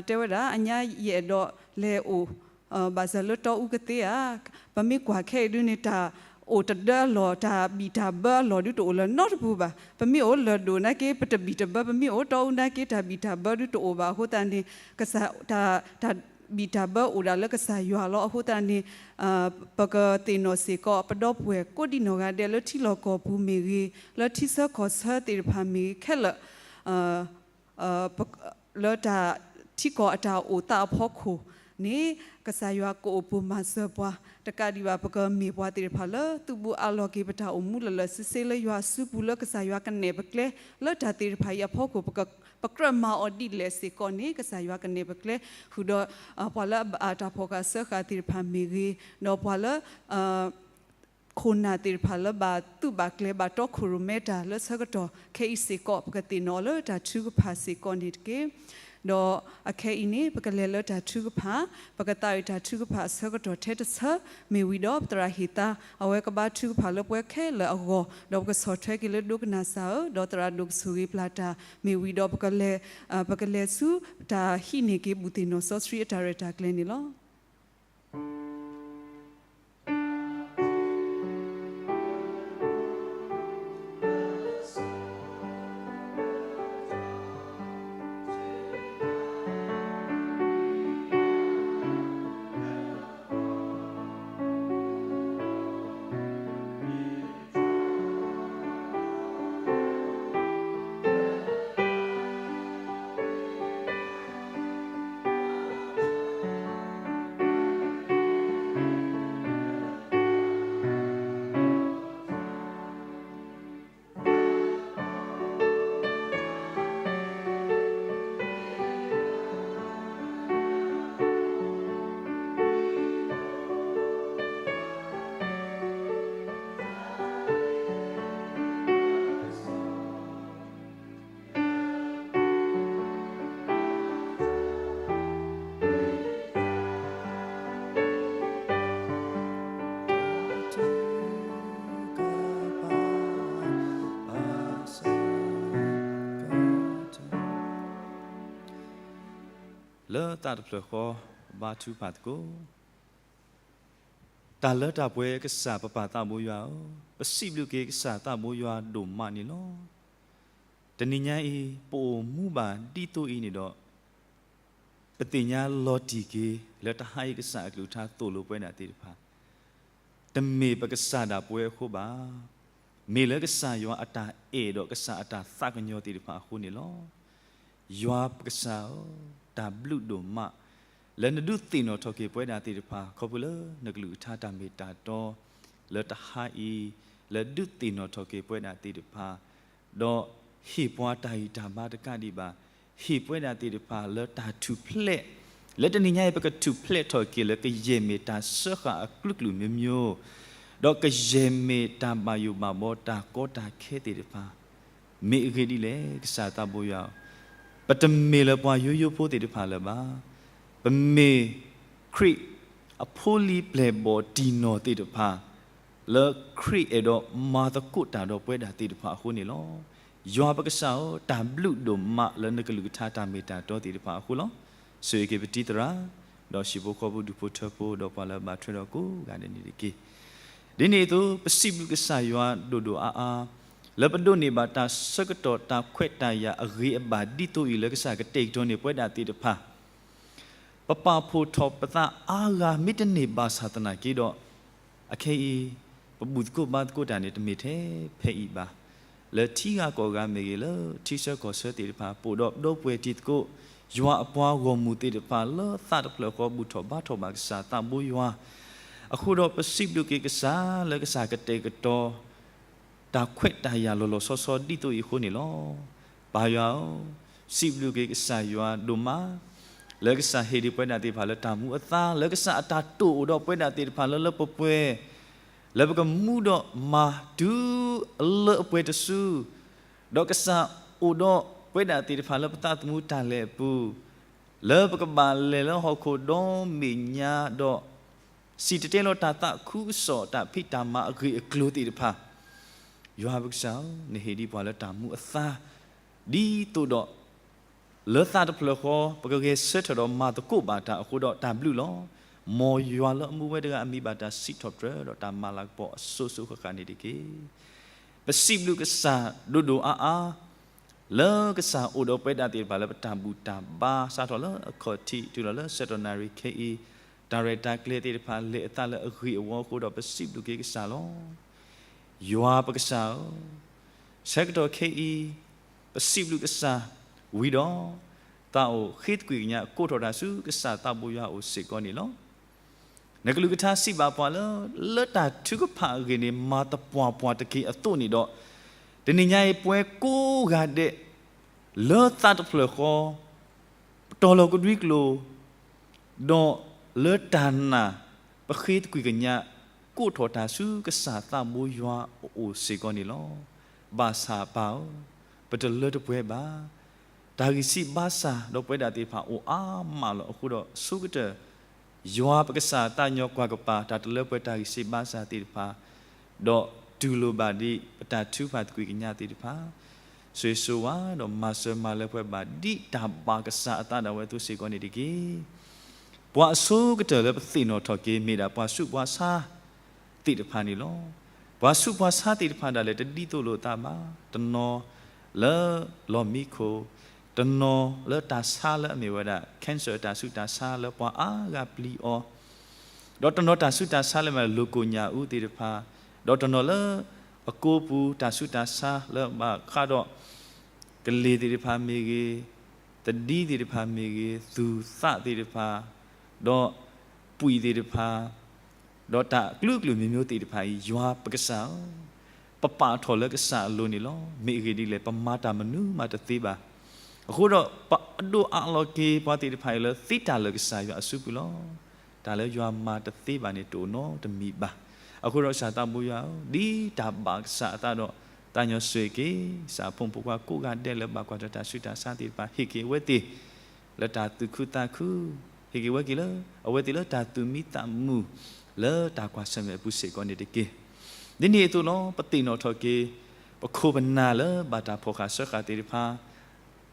တဲဝဲဒၣ် အညါယအဲၣ်ဒိးလဲၤအိၣ် ဘၣ်ဆၣ်လၢတီအူကသ့ဧါ. ပမ့ၢ်ကွၢ်ခဲအံၤဒုန့ၣ် တၢ်အိၣ်တဒၢအလီၢ် တၢ်ဘံၣ်တၢ်ဘၢအလီၢ်ဒုတအိၣ်လၢၤနီတပူၤဘၣ်. ပမ့ၢ်အိၣ်လၢၢ်ဒိၣ်နာ်က့ ပတဘံၣ်တဘၢ, ပမ့ၢ်အိၣ်တီအူနာ်က့ တၢ်ဘံၣ်တၢ်ဘၢဒုတအိၣ်ဘၣ်. အဃိသတးန့ၣ် ကစၢ် တၢ် တၢ်ဘံၣ်တၢ်ဘၢအိၣ်ဒၣ်လၢကစၢ်ယွၤလီၤ. အဃိသတးန့ၣ် ပကသ့ၣ်နီၣ်စ့ၢ်ကီး ပဒီပုၢ်ဝဲၢ်ကိးဒံနီၢ်ဂၤဒဲးလၢထံလီၢ်ကီၢ်ပူၤမ့ၢ်ဂ့ၤ, လၢထံဆၢကီၢ်ဆၢသ့ၣ်တဖၣ်မ့ၢ်ဂ့ၤခဲလၢာ် လၢတၢ်ထံကီၢ်အတၢ်အိၣ်သးအဖီခိၣ်န့ၣ် ကစၢ်ယွၤကအိၣ်ပိၢ်မၤစၢၤပှၤ တကးဒံးဘၣ် ပကမ့ၢ်ပှၤသ့ၣ်တဖၣ်လၢသုးဘူးအးလီၤက့ၤပတၢ်အိၣ်မူလၢာ်လၢာ်ဆ့ဆ့လၢယွၤအစုပူၤ လၢကစၢ်ယွၤကနဲၣ်ပကျဲ လၢတၢ်သ့ၣ်တဖၣ်အံၤအဖီခိၣ် ပက ပကြၢးမၤအီၤဒ်လဲၣ်စ့ၢ်ကီးန့ၣ် ကစၢ်ယွၤကနဲၣ်ပကျဲ ဃုာ်ဒီး ပှၤလၢအဘၣ်တၢ်ဖီၣ်ဃာ်စၢဃာ်သ့ၣ်တဖၣ်မ့ၢ်ဂ့ၤ, ဒီးပှၤလၢ ခိၣ်နၢ်သ့ၣ်တဖၣ်လၢဘၣ်သူၣ်ဘၣ်ကျဲ ဘၣ်တီခိၣ်ရိၣ်မဲတၢ်လၢဆၢကတီၢ်ခဲအံၤစ့ၢ်ကီး ပကသ့ၣ်နီၣ်အီၤလၢတၢ်ထုကဖၣ်စ့ၢ်ကီးန့ၣ်တက့ၢ်. ဒီးအခဲအံၤန့ၣ် ပကလဲၤလၢတၢ်ထုကဖၣ်, ပကသးအုးတၢ်ထုကဖၣ်အဆၢကတီၢ်ထဲတဆၢ မ့ၢ်ဝံၤဒီးပသရၣ်ဟ့ၣ်သါ အဝဲကဘါထုကဖၣ်လၢပှၤခဲလၢာ်အဂီၢ်, ဒီးပကဆီၣ်ထွဲက့ၤလၢဒိကနၣ်စၢ်ဧၢ, ဒီးသရၣ်ဒိၣ်ကဆိၣ်ဂ့ၤပျၢ်တၢ်, မ့ၢ်ဝံၤဒီး ပကလဲၤဆူတၢ်ဟံးန့ၢ်က့ၤဘူၣ်သ့ၣ်နီၣ်စီဆှံအတၢ်ရဲၣ်တၢ်ကျဲၤန့ၣ်လီၤ. လၢသးတဖျၢၣ်ဃီဘါထုကဖၣ်သကိး. တၢ်လၢတၢ်ပှဲၤကစၢ်ပပၢ်သးဘိယွၤဧၢ, ပစံးဘျုးက့ၤကစၢ်သးဘိယွၤဒိၣ်မးန့ၣ်လီၤ. တနံၤညါအံၤ ပအိၣ်မူဘၣ်ဒ်သိးအံၤန့ၣ်ဒီး ပသ့ၣ်ညါလီၤတံၢ်က့ၤ လၢတဟါအံၤကစၢ်အကလုၢ်ကထါသိၣ်လိပဝဲဒၣ်သ့ၣ်တဖၣ် တမ့ၢ်ပကစၢ်ဒၣ်ပဝဲအဃိဘၣ်. မ့ၢ်လၢကစၢ်ယွၤအတၢ်အဲၣ်ဒီးကစၢ်အတၢ်သးကညီၤသ့ၣ်တဖၣ်အဃိန့ၣ်လီၤ. ယွၤပကစၢ်ဧၢ, တၢ်ဘျုးဒိၣ်မး လၢနဒုးသ့ၣ်နီၣ်ထီၣ်က့ၤပဝဲဒၣ်သ့ၣ်တဖၣ် ခီဖျိလၢနကလုၢ်ကထါတၢ်မ့ၢ်တၢ်တီ လၢတဟါအံၤ လၢဒုးသ့ၣ်နီၣ်ထီၣ်က့ၤပဝဲဒၣ်သ့ၣ်တဖၣ် ဒီးဟ့ၣ်ပှၤတၢ်ဂံၢ်တၢ်ဘါတကးဒံးဘၣ်, ဟ့ၣ်ပဝဲဒၣ်သ့ၣ်တဖၣ်လၢတၢ်ထူၣ်ဖျဲး, လၢတနံၤညါအံၤ ပကထူၣ်ဖျဲးထီၣ်က့ၤလၢကယဲၢ်မ့ၢ်တၢ်စၢဃာ်အကလုာ်ကလုာ်မျိုးမျိုး, ဒီးကယဲၢ်မ့ၢ်တၢ်ဘၣ်ယိၣ်ဘၣ်ဘီတၢ်ကီတၢ်ခဲသ့ၣ်တဖၣ်, မ့ၢ်အဂ့ၢ်ဒ်လဲၣ် ကစၢ်သးဘိယွၤဧၢ, ပတမ့ၢ်လၢပှၤယိယိဖိသ့ၣ်တဖၣ်လၢၤဘၣ်. ပမ့ၢ်ခရံာ်အဖိလံၤပျဲၢ်ဘီၣ်တံၢ်နီၢ်သ့ၣ်တဖၣ် လၢခရံာ်အဲၣ်ဒိးမၤသကိးတၢ်ဒီးပဝဲဒၣ်သ့ၣ်တဖၣ်အဃိန့ၣ်လီၤ. ယွၤပကစၢ်ဧၢ, တၢ်ဘျုးဒိၣ်မးလၢနကလုၢ်ကထါတၢ်မ့ၢ်တၢ်တီသ့ၣ်တဖၣ်အဃိလီၤ. ဆိၣ်ဂ့ၤက့ၤပတံၤသရၣ်, ဒီးဟံၣ်ဖိဃီဖိဒူၣ်ဖိထၢဖိ ဒီးပှၤလၢဘၣ်ထွဲဒီးကိးဂၤဒဲးန့ၣ်တက့ၢ်. ဒ်န့ၣ်အသိး ပစံးဘျုးကစၢ်ယွၤဒိၣ်ဒိၣ်အါအါ, လၢပဒိးန့ၢ်ဘၣ်တၢ်ဆၢကတီၢ်တၢ်ခွဲးတၢ်ယာ်အဂ့ၤအဘၣ်ဒ်သိးအံၤ လၢကစၢ်ကတဲာ်ကတီၤန့ၢ်ပဝဲဒၣ်သ့ၣ်တဖၣ် ပပာ်ဖှိၣ်ထီၣ်ပသးအါဂၤမ့တမ့ၢ်ဘၣ်ဆၣ်သနာ်က့ဒီး, အခဲအံၤ ပဘူၣ်သကိးဘါသကိးတၢ်န့ၣ် တမ့ၢ်ထဲဖဲအံၤဘၣ်. လၢထံဂၤကီၢ်ဂၤမ့ၢ်ဂ့ၤ, လၢထံဆၢကီၢ်ဆၢသ့ၣ်တဖၣ် ပအိၣ်ဒီးပဒီပုၢ်ဝဲၢ်တံၤသကိး, ယွၤအပှၤဂီၢ်မုၢ်သ့ၣ်တဖၣ် လၢသးတဖျၢၣ်ဃီဘူၣ်ထီၣ်ဘါထီၣ်ဘၣ်ကစၢ်သးဘိယွၤ, အဃိဒီးပစံးဘျုးက့ၤကစၢ်လၢကစၢ်ကတဲာ်ကတီၤ တၢ်ခွဲးတၢ်ယာ်လီၤလီၤဆီဆီဒ်သိးအံၤအဃိန့ၣ်လီၤ. ပၢ်ယွၤဧၢ, စံးဘျုးက့ၤကစၢ်ယွၤဒိၣ်မး, လၢကစၢ်ဟ့ၣ်ဒံးပဝဲဒၣ်သ့ၣ်တဖၣ်လၢတၢ်မူအသါ, လၢကစၢ်အတၢ်တိာ်အိၣ်ဒီးပဝဲဒၣ်သ့ၣ်တဖၣ်လၢလၢပှဲၤပှဲၤ, လၢပကမူဒီးမၤတုၤအလၢအပှဲၤတစု, ဒီးကစၢ်အိၣ်ဒီးပဝဲဒၣ်သ့ၣ်တဖၣ်လၢပသးသမူတၢ်လဲၤအပူၤ, လၢပကဘၣ်လဲၤလၢဟီၣ်ခိၣ်ဒီဘ့ၣ်ညါဒီး စံၣ်တဲၤတဲလီၤတၢ်သးခုကစီၣ်တၢ်ဖံးတၢ်မၤအဂ့ၢ်အကျိၤသ့ၣ်တဖၣ်, ယွၤပကစၢ်ဧၢ, နဟ့ၣ်ဒံးပှၤလၢတၢ်မူအသါ, ဒ်သိးဒီး လၢသးတဖျၢၣ်ဃီ ပကဂဲၤဆၢထၢၣ်ဒီးမၤသကိးဘၣ်တၢ်အဃိဒီးတၢ်ဘျုးလီၤ. မ်ယွၤလၢအမူဝဲတဂၤအမံၤဘၣ်တၢ်စံးထီၣ်ပတြၢၤဒီးတၢ်မၤလၤကပီၤအစိၤစိၤဃၣ်ဃၣ်န့ၣ်တက့ၢ်. ပစံးဘျုးကစၢ်ဒိၣ်ဒိၣ်အါအါ လၢကစၢ်အိၣ်ဒီးပဝဲဒၣ်သ့ၣ်တဖၣ်လၢပတၢ်ဘူၣ်တၢ်ဘါစးထီၣ်လၢအခီၣ်ထံးတုၤလီၤလၢဆၢကတီၢ်နၣ်ရံၣ်ခဲအံၤ, တၢ်ရဲၣ်တၢ်ကျဲၤသ့ၣ်တဖၣ်လဲၤအသးလၢအဂ့ၤအဝီအဃိဒီးပစံးဘျုးက့ၤကစၢ်လီၤ. ယွၤပကစၢ်ဧၢ, ဆၢကတီၢ်ခဲအံၤ ပစံးဘျုးကစၢ်ဝံၤဒီး သးအိၣ်ဃ့သကွံၢ်ကညးကိးထီၣ်တၢ်ဆူကစၢ်သးဘိယွၤအအိၣ်စ့ၢ်ကီးန့ၣ်လီၤ. နကလုၢ်ကထါစံးဘၣ်ပှၤလၢ လၢတၢ်ထုကဖၣ်အဂ့ၢ်န့ၣ် မၤသပှၢ်ပှၢ်တက့ၢ်အသိးန့ၣ်ဒီး, တနံၤညါအံၤ ပဝဲကိးဂၤဒဲး လၢသးတဖျၢၣ်ဃီ ပတီၢ်လီၤကဒွံကျိာ် ဒီးလၢတၢ်နာ် ပဃ့သကွံၢ်ကညး ကိးထီၣ်တၢ်ဆူကစၢ်သးဘိယွၤအအိၣ်စ့ၢ်ကီးန့ၣ်လီၤ. ဘၣ်ဆၣ်ပၢ်ဧၢ, ပတလၢတပှဲၤဘၣ်. တၢ်ဂံၢ်စၢ်ဘါစၢ်ဒီးပဝဲဒၣ်သ့ၣ်တဖၣ်အိၣ်အါမးလီၤ. အဃိဒီးဆိကတၢၢ် ယွၤပကစၢ်သးကညီၤကွၢ်ကပၤ တၢ်တလၢပှဲၤတၢ်ဂံၢ်စၢ်ဘါစၢ်သ့ၣ်တဖၣ်, ဒီးတူၢ်လိာ်ဘၣ်ဒံးပတၢ်ထုကဖၣ်သကွံၢ်ကညးသ့ၣ်တဖၣ်, ဆိၣ်ဂ့ၤဆိၣ်ဝါဒီးမၤစၢၤမၤလၢပှဲၤဘၣ်ဒ်တၢ်ဘၣ်ကစၢ်အသးဒၣ်ဝဲအသိးစ့ၢ်ကီးန့ၣ်တက့ၢ်. ပှၤအဆိကတၢၢ်လၢပသ့ၣ်နီၣ်ထီၣ်က့ၤ မ့ၢ်ဒၣ်ပှၤဆူးပှၤဆါသ့ၣ်တဖၣ်န့ၣ်လီၤ. ပှၤဆူးပှၤဆါသ့ၣ်တဖၣ်ဒၣ်လဲာ် တဒ်သိးလိာ်အသးဘၣ်. တနီၤလၢလီၢ်မံခိၣ်, တနီၤလၢတၢ်ဆါလၢအမ့ၢ်ဝဲဒၣ် cancer တၢ်ဆူးတၢ်ဆါလၢပှၤအါဂၤပျံၤအီၤ, ဒီးတနီၤတၢ်ဆူးတၢ်ဆါလၢမ့ၢ်လိာ်ကိၣ်ညၣ်အူသ့ၣ်တဖၣ်, ဒီးတနီၤလၢအကိးပူၤတၢ်ဆူးတၢ်ဆါလၢဘၣ်ဃးဒီး ကလ့ၢ်သ့ၣ်တဖၣ်မ့ၢ်ဂ့ၤ, သဒံသ့ၣ်တဖၣ်မ့ၢ်ဂ့ၤ, သူၣ်သးသ့ၣ်တဖၣ်, ဒီးပှံၢ်သ့ၣ်တဖၣ်, ဒီးတၢ်အကလုာ်ကလုာ်မံၤမံၤသ့ၣ်တဖၣ်အံၤ ယွၤပကစၢ်ဧၢ, ပပာ်ထီၣ်လၢကစၢ်အလိၤန့ၣ်လီၤ. မ့ၢ်အဂ့ၢ်ဒ်လဲၣ် ပမၤတၢ်မနုၤမးတသ့ဘၣ်. အဃိဒီး ပအဒိၣ်အါလီၤက့ၤပှၤသ့ၣ်တဖၣ်အံၤလၢသ့တၢ်လၢာ်ကစၢ်ယွၤအစုပူၤလီၤ. တၢ်လၢယွၤမၤတသ့ဘၣ်န့ၣ် တအိၣ်နီတမံၤဘၣ်. အဃိဒီးကစၢ်သးဘိယွၤဧၢ, ဒ်တၢ်ဘၣ်ကစၢ်အသးဒီး သးကညီၤဆိၣ်ဂ့ၤက့ၤ ကစၢ်အဖိမုၣ်ဖိခွါကိးဂၤဒဲးလၢဘၣ်ကွၢ်ထွဲတၢ်ဆူးတၢ်ဆါသ့ၣ်တဖၣ် ဟ့ၣ်က့ၤအဝဲသ့ၣ် လၢတၢ်သူၣ်ခုသးခု, ဟ့ၣ်က့ၤဝဲက့ၤလၢ အဝဲသ့ၣ်လၢတၢ်သူၣ်မံသးမုာ် လၢတၢ်ကွၢ်ဆၢၣ်မဲာ်အပူၤစ့ၢ်ကီးန့ၣ်တက့ၢ်. ဒ်န့ၣ်အသိးလီၤ ပသ့ၣ်နီၣ်ထီၣ်က့ၤ ပခိၣ်ပနၢ်လၢဘၣ်တၢ်ဖီၣ်ဃာ်စၢဃာ်သ့ၣ်တဖၣ်,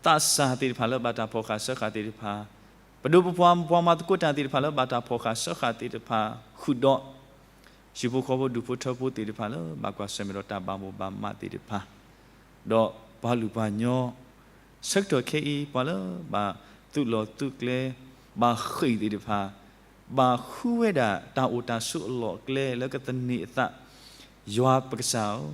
သးစၢ်သ့ၣ်တဖၣ်လၢဘၣ်တၢ်ဖီၣ်ဃာ်စၢဃာ်သ့ၣ်တဖၣ်, ပဒိၣ်ပပှၢ်ပှၤမၤသကိးတၢ်သ့ၣ်တဖၣ်လၢဘၣ်တၢ်ဖီၣ်ဃာ်စၢဃာ်သ့ၣ်တဖၣ်ဃုာ်ဒီး ဟံၣ်ဖိဃီဖိဒူၣ်ဖိထၢဖိသ့ၣ်တဖၣ်လၢဘၣ်ကွၢ်ဆၢၣ်မဲာ်ဒီးတၢ်ဘၣ်မိၣ်ဘၣ်မးသ့ၣ်တဖၣ်, ဒီးပှၤလူၢ်ပှၤညီ ဆၢကတီၢ်ခဲအံၤ ပှၤလၢဘၣ်သုးလီၢ်သုးကျဲ ဘၣ်ဃ့ၢ်သ့ၣ်တဖၣ် ဘၣ်ဃုဝဲဒၣ်တၢ်အိၣ်တၢ်ဆိးအလီၢ်အကျဲလၢကသန့ၤအသး, ယွၤပကစၢ်ဧၢ,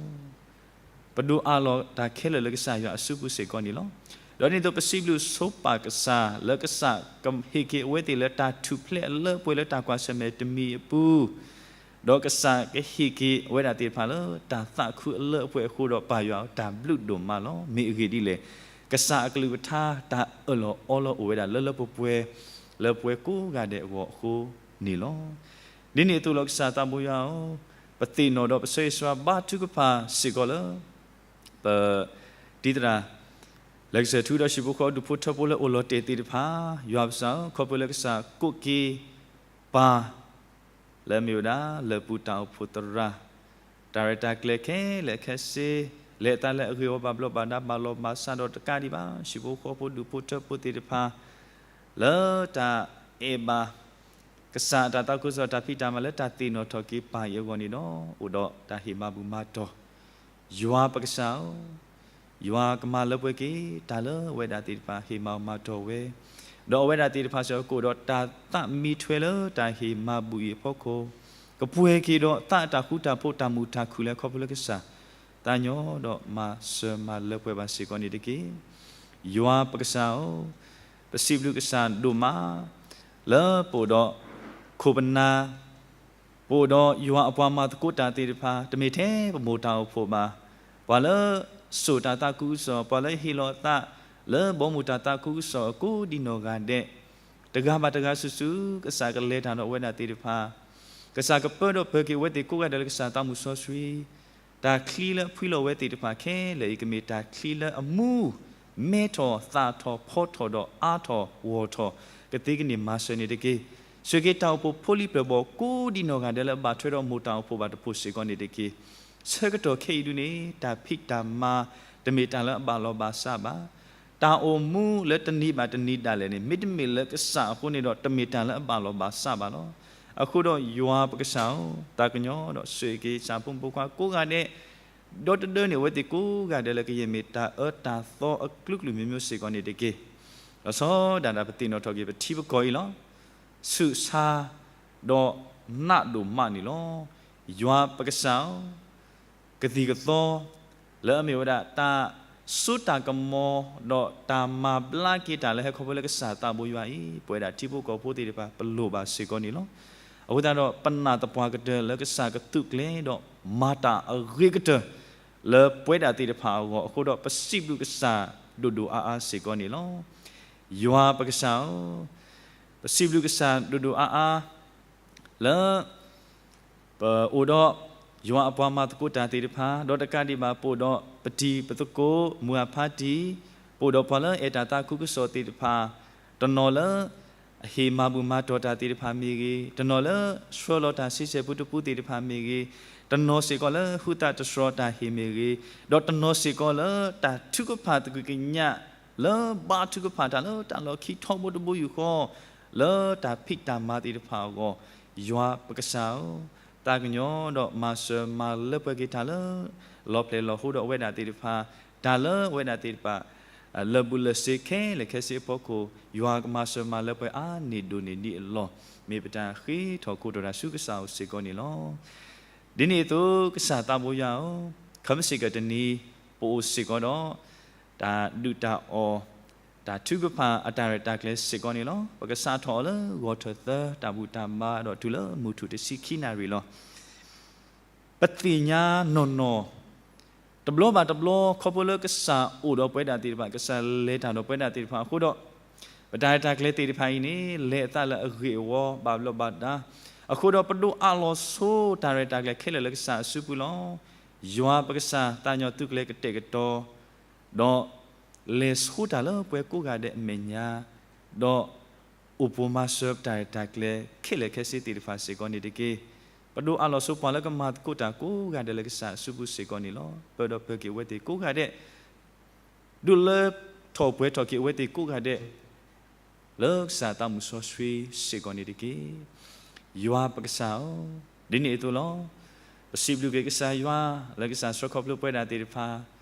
ပဒိးအးလီၤတၢ်ခဲလၢာ်လၢကစၢ်ယွၤအစုပူၤစ့ၢ်ကီးန့ၣ်လီၤ. ဒီးဒ်န့ၣ်အသိး ပစံးဘျုးဆိပာ်ကစၢ် လၢကစၢ်ကဟ့ၣ်က့ၤအဝဲသ့ၣ်လၢတၢ်ထူၣ်ဖျဲးအလၢအပှဲၤလၢတၢ်ကွၢ်ဆၢၣ်မဲာ်တမံၤအပူၤ, ဒီးကစၢ်ကဟ့ၣ်က့ၤအဝဲဒၣ်သ့ၣ်တဖၣ်လၢတၢ်သးခုအလၢအပှဲၤအဃိဒီး ပၢ်ယွၤတၢ်ဘျုးဒိၣ်မးလီၤ. မ့ၢ်အဂ့ၢ်ဒ်လဲၣ်, ကစၢ်အကလုၢ်ကထါတၢ်အၢၣ်လီၤအီလီၤအိၣ်ဝဲဒၣ်လၢလၢပှဲၤပှဲၤ လၢပှၤကိးဂၤဒဲးအဂီၢ်အဃိန့ၣ်လီၤ. ဒ်န့ၣ်အသိးလီၤ ကစၢ်သးဘိယွၤဧၢ, ပသ့ၣ်နီၣ်ဒီးပဆၢဂ့ၤဆၢဝါဘါထုကဖၣ်စ့ၢ်ကီးလၢ ပ တံၤသရၣ် လဲၤကစၢၢ်ထူဒီးဟံၣ်ဖိဃီဖိဒူၣ်ဖိထၢဖိလၢအိၣ်လီၤတဲာ်သ့ၣ်တဖၣ်, ယွၤပကစၢ်ဧၢ, ခီဖျိလၢကစၢ်ကိးက့ၤပၢ် လၢအမ့ၢ်ဝဲဒၣ်လၢၢ်ပူၤတၢ်အိၣ်ဖှိၣ်သရၣ်, တၢ်ရဲၣ်တၢ်ကျဲၤခဲလၢာ်ခဲဆ့, လဲၤအသးလၢအဂ့ၢ်ဝီဘၣ်ဘျီးဘၣ်ဒါဘၣ်လီၤဘၣ်စးဒီးတကးဒံးဘၣ် ဟံၣ်ဖိဃီဖိဒူၣ်ဖိထၢဖိသ့ၣ်တဖၣ် လၢတၢ်အဲၣ်ဘၣ် ကစၢ်အတၢ်သးခုကစီၣ်တၢ်ဖံးတၢ်မၤလၢတၢ်သ့ၣ်နီၣ်ထီၣ်က့ၤပၢ်အံၤအဂီၢ်န့ၣ်ဒီး အိၣ်ဒီးတၢ်ဟ့ၣ်မၤဘူၣ်မၤတီၢ်, ယွၤပကစၢ်ဧၢ, ယွၤကမၤလၢပှဲၤက့ၤတၢ်လၢအဝဲဒၣ်သ့ၣ်တဖၣ်ဟ့ၣ်မၤဘူၣ်မၤတီၢ်ဝဲ, ဒီးအဝဲဒၣ်သ့ၣ်တဖၣ်စ့ၢ်ကီးကအိၣ်ဒီးတၢ်သးမံထွဲလၢတၢ်ဟ့ၣ်မၤဘူၣ်အံၤအဖီခိၣ်, ကပှဲၤက့ၤဒီးသးအတၢ်ဃူတၢ်ဖိးတၢ်မုာ်တၢ်ခုၣ်လၢခီဖျိလၢကစၢ် သးညီဒီးမၤစၢၤမၤလၢပှဲၤဘၣ်စ့ၢ်ကီးန့ၣ်တက့ၢ်. ယွၤပကစၢ်ဧၢ, ပစံးဘျုးကစၢ်ဒိၣ်မး လၢပအိၣ်ဒီးခိၣ်ပနၢ်, ပအိၣ်ဒီးယွၤအပှၤမၤသကိးတၢ်သ့ၣ်တဖၣ် တမ့ၢ်ထဲပမိၢ်တၢ်အိၣ်ဖှိၣ်ဘၣ်, ပှၤလၢစိာ်တၢ်သးခုကစီၣ်, ပှၤလၢဟ့ၣ်လီၤအသးလၢဘီမုၢ်တၢ်သးခုကစီၣ်အကိးဒံနီၢ်ဂၤဒဲး, တဂၤဘၣ်တဂၤစုာ်စုာ် ကစၢ်ကလဲၤတၢ်ဒီးအဝဲဒၣ်သ့ၣ်တဖၣ်, ကစၢ်ကပၢဒီးပၢၤက့ၤအဝဲသ့ၣ်ကိးဂၤဒဲးလၢကစၢ်သးမုၢ်စီဆှံ, တၢ်ချံလၢအဖှံလီၤဝဲသ့ၣ်တဖၣ်ခဲလၢာ်အံၤ ကမ့ၢ်တၢ်ချံလၢအမူ မဲထီၣ်သၣ်ထီၣ်ဖီထီၣ်ဒီးအါထီၣ်ဂီၢ်ထီၣ် ကသ့ကန့ၢ်မၤစၢၤန့ၣ်တက့ၢ်. ဆိၣ်ဂ့ၤက့ၤတၢ်အိၣ်ဖှိၣ်ဖိလံၤဖျၢၣ်ဘီၣ်ကိးဒံနီၢ်ဂၤဒဲးလၢအဘၣ်ထွဲဒီးမိၢ်တၢ်အိၣ်ဖှိၣ်ဘၣ်တဖှိၣ်စ့ၢ်ကီးန့ၣ်တက့ၢ်. ဆၢကတီၢ်ခဲအံၤဒုန့ၣ် တၢ်ဖံးတၢ်မၤ တမ့ၢ်တၢ်လၢအဘၣ်လီၤဘၣ်စးဘၣ်. တၢ်အိၣ်မူလၢတနံၤဘၣ်တနံၤဒၣ်လဲာ်န့ၣ် မ့တမ့ၢ်လၢကစၢ်အဃိန့ၣ်ဒီး တမ့ၢ်တၢ်လၢအဘၣ်လီၤဘၣ်စးဘၣ်လီၤ. အဃိဒီးယွၤပကစၢ်ဧၢ, သးကညီၤဒီးဆိၣ်ဂ့ၤက့ၤကစၢ်ဖိမုၣ်ဖိခွါကိးဂၤဒဲး, ဒီတဒၢန့ၣ် အဝဲသ့ၣ်ကိးဂၤဒဲးလၢကယဲၢ်မ့ၢ်တၢ်အၢတၢ်သီအကလုာ်ကလုာ်မျိုးမျိုးစ့ၢ်ကီးန့ၣ်တက့ၢ်. လီၤဆီဒၣ်တၢ်ပသ့ၣ်နီၣ်ထီၣ်က့ၤပထံပကီၢ်အံၤလီၤ. ဆူးဆါ ဒီးနးဒိၣ်မးန့ၣ်လီၤ. ယွၤပကစၢ်ဧၢ, ကသံၣ်ကသီ လၢအမ့ၢ်ဝဲဒၣ်တၢ်စိတၢ်ကမီၤ ဒီးတၢ်မၤဘျါက့ၤတၢ်လၢဟဲခီဖျိလၢကစၢ်သးဘိယွၤအံၤ ပဝဲဒၣ်ထံဖိကီၢ်ဖိသ့ၣ်တဖၣ် ပလိၣ်ဘၣ်စ့ၢ်ကီးန့ၣ်လီၤ. အဃိသတးဒီး ပနာ်သပှၢ်ကတၢၢ်လၢကစၢ်ကသုးကျဲၤဒီးမၤတၢ်အဂ့ၤကတၢၢ် လၢပဝဲဒၣ်သ့ၣ်တဖၣ်အဂီၢ် အဃိဒီးပစံးဘျုးကစၢ်ဒိၣ်ဒိၣ်အါအါစ့ၢ်ကီးန့ၣ်လီၤ. ယွၤပကစၢ်ဧၢ, ပစံးဘျုးကစၢ်ဒိၣ်ဒိၣ်အါအါ လၢ ပအိၣ်ဒီးယွၤအပှၤမၤသကိးတၢ်သ့ၣ်တဖၣ်, ဒီးတကးဒံးဘၣ် ပအိၣ်ဒီးပတံၤပသကိး မုၢ်အဖါတံၢ်, ပအိၣ်ဒီးပှၤလၢအဲၣ်တၢ်သးခုကစီၣ်သ့ၣ်တဖၣ်, တနီၤလၢ အဟ့ၣ်မၤဘူၣ်မၤတီၢ်တၢ်သ့ၣ်တဖၣ်မ့ၢ်ဂ့ၤ, တနီၤလၢဆှၢလီၤတၢ်ဆံဆဲၣ်ပူတပူသ့ၣ်တဖၣ်မ့ၢ်ဂ့ၤ, တနီၤစ့ၢ်ကီးလၢဟူသတြီၤတၢ်ဟ့ၣ်မ့ၢ်ဂ့ၤ, ဒီးတနီၤစ့ၢ်ကီးလၢတၢ်ထုကဖၣ်သကွံာ်ကညး လၢဘါထုကဖၣ်တၢ်လၢတၢ်လီၢ်ခံထီဘိတဘိယူၢ်ဃီ လၢတၢ်ဖံးတၢ်မၤသ့ၣ်တဖၣ်အဂီၢ်, ယွၤပကစၢ်ဧၢ, သးကညီၤဒီးမၤစၢၤမၤလၢပှဲၤက့ၤတၢ်လၢ လီၤဖျဲၣ်လီၤဟိဒီးအဝဲဒၣ်သ့ၣ်တဖၣ်, တၢ်လၢအဝဲဒၣ်သ့ၣ်တဖၣ် လၢာ်ဘူၣ်လၢာ်စ့ခဲလၢာ်ခဲဆ့အဖီခိၣ်, ယွၤကမၤစၢၤမၤလၢပှဲၤအါန့ၢ်ဒိၣ်န့ၢ်ဒံးအလီၢ်, မ့ၢ်ပတၢ်ဃ့ထီၣ်ကိတိာ်တၢ်ဆူကစၢ်အအိၣ်စ့ၢ်ကီးန့ၣ်လီၤ. ဒ်န့ၣ်အသိး ကစၢ်သးဘိယွၤဧၢ, ခီမ့ၢ်စ့ၢ်ကီးတနံၤ ပအိၣ်စ့ၢ်ကီးဒီး တၢ်ဒုၣ်တၢ်အီၣ် တၢ်ထုကဖၣ်အတၢ်ရဲၣ်တၢ်ကျဲၤစ့ၢ်ကီးန့ၣ်လီၤ. ပကစးထီၣ်အီၤလၢဂီၤထၢၣ်သၢ တၢ်ဘူၣ်တၢ်ဘါဒီးတုၤလၢမုၢ်ထူၣ်တဆံခံနၣ်ရံၣ်လီၤ. ပသ့ၣ်ညါနီၢ်နီၢ် တဘျီဘၣ်တဘျီ ခီဖျိလၢကစၢ်အိၣ်ဒီးပဝဲဒၣ်သ့ၣ်တဖၣ်, ကစၢ်လဲၤတၢ်ဒီးပဝဲဒၣ်သ့ၣ်တဖၣ်အဃိဒီး, ပတၢ်ရဲၣ်တၢ်ကျဲၤသ့ၣ်တဖၣ်အံၤန့ၣ် လဲၤအသးလၢအဂ့ၢ်အဝီဘၣ်ဘျီးဘၣ်ဒါ, အဃိဒီးပဒိးအးလီၤဆိတၢ်ရဲၣ်တၢ်ကျဲၤခဲလၢာ်လၢကစၢ်အစုပူၤလီၤ. ယွၤပကစၢ်သးညီၤသုးကျဲၤကတဲာ်ကတီၤ ဒီးလဲၤဆိတၢ်လၢပှၤကိးဂၤဒဲးအမဲာ်ညါ, ဒီးအိၣ်ပိၤမၤစၢၤပတၢ်ရဲၣ်တၢ်ကျဲၤခဲလၢာ်ခဲဆ့သ့ၣ်တဖၣ်စ့ၢ်ကီးန့ၣ်တက့ၢ်. ပဒိးအးလီၤဆိပှၤလၢကမၤသကိးတၢ်ကိးဂၤဒဲးလၢကစၢ်အစုပူၤစ့ၢ်ကီးန့ၣ်လီၤ. ပၢဒီးပၢၤက့ၤအဝဲသ့ၣ်ကိးဂၤဒဲး, ဒုးလၢထီၣ်ပှဲၤထီၣ်က့ၤအဝဲသ့ၣ်ကိးဂၤဒဲး, လၢကစၢ်သးမူစီဆှံစ့ၢ်ကီးန့ၣ်တက့ၢ်. ယွၤပကစၢ်ဧၢ, ဒ်န့ၣ်အသိးလီၤ. ပစံးဘျုးက့ၤကစၢ်ယွၤ လၢကစၢ်ဆှၢခီဖျိပဝဲဒၣ်သ့ၣ်တဖၣ်,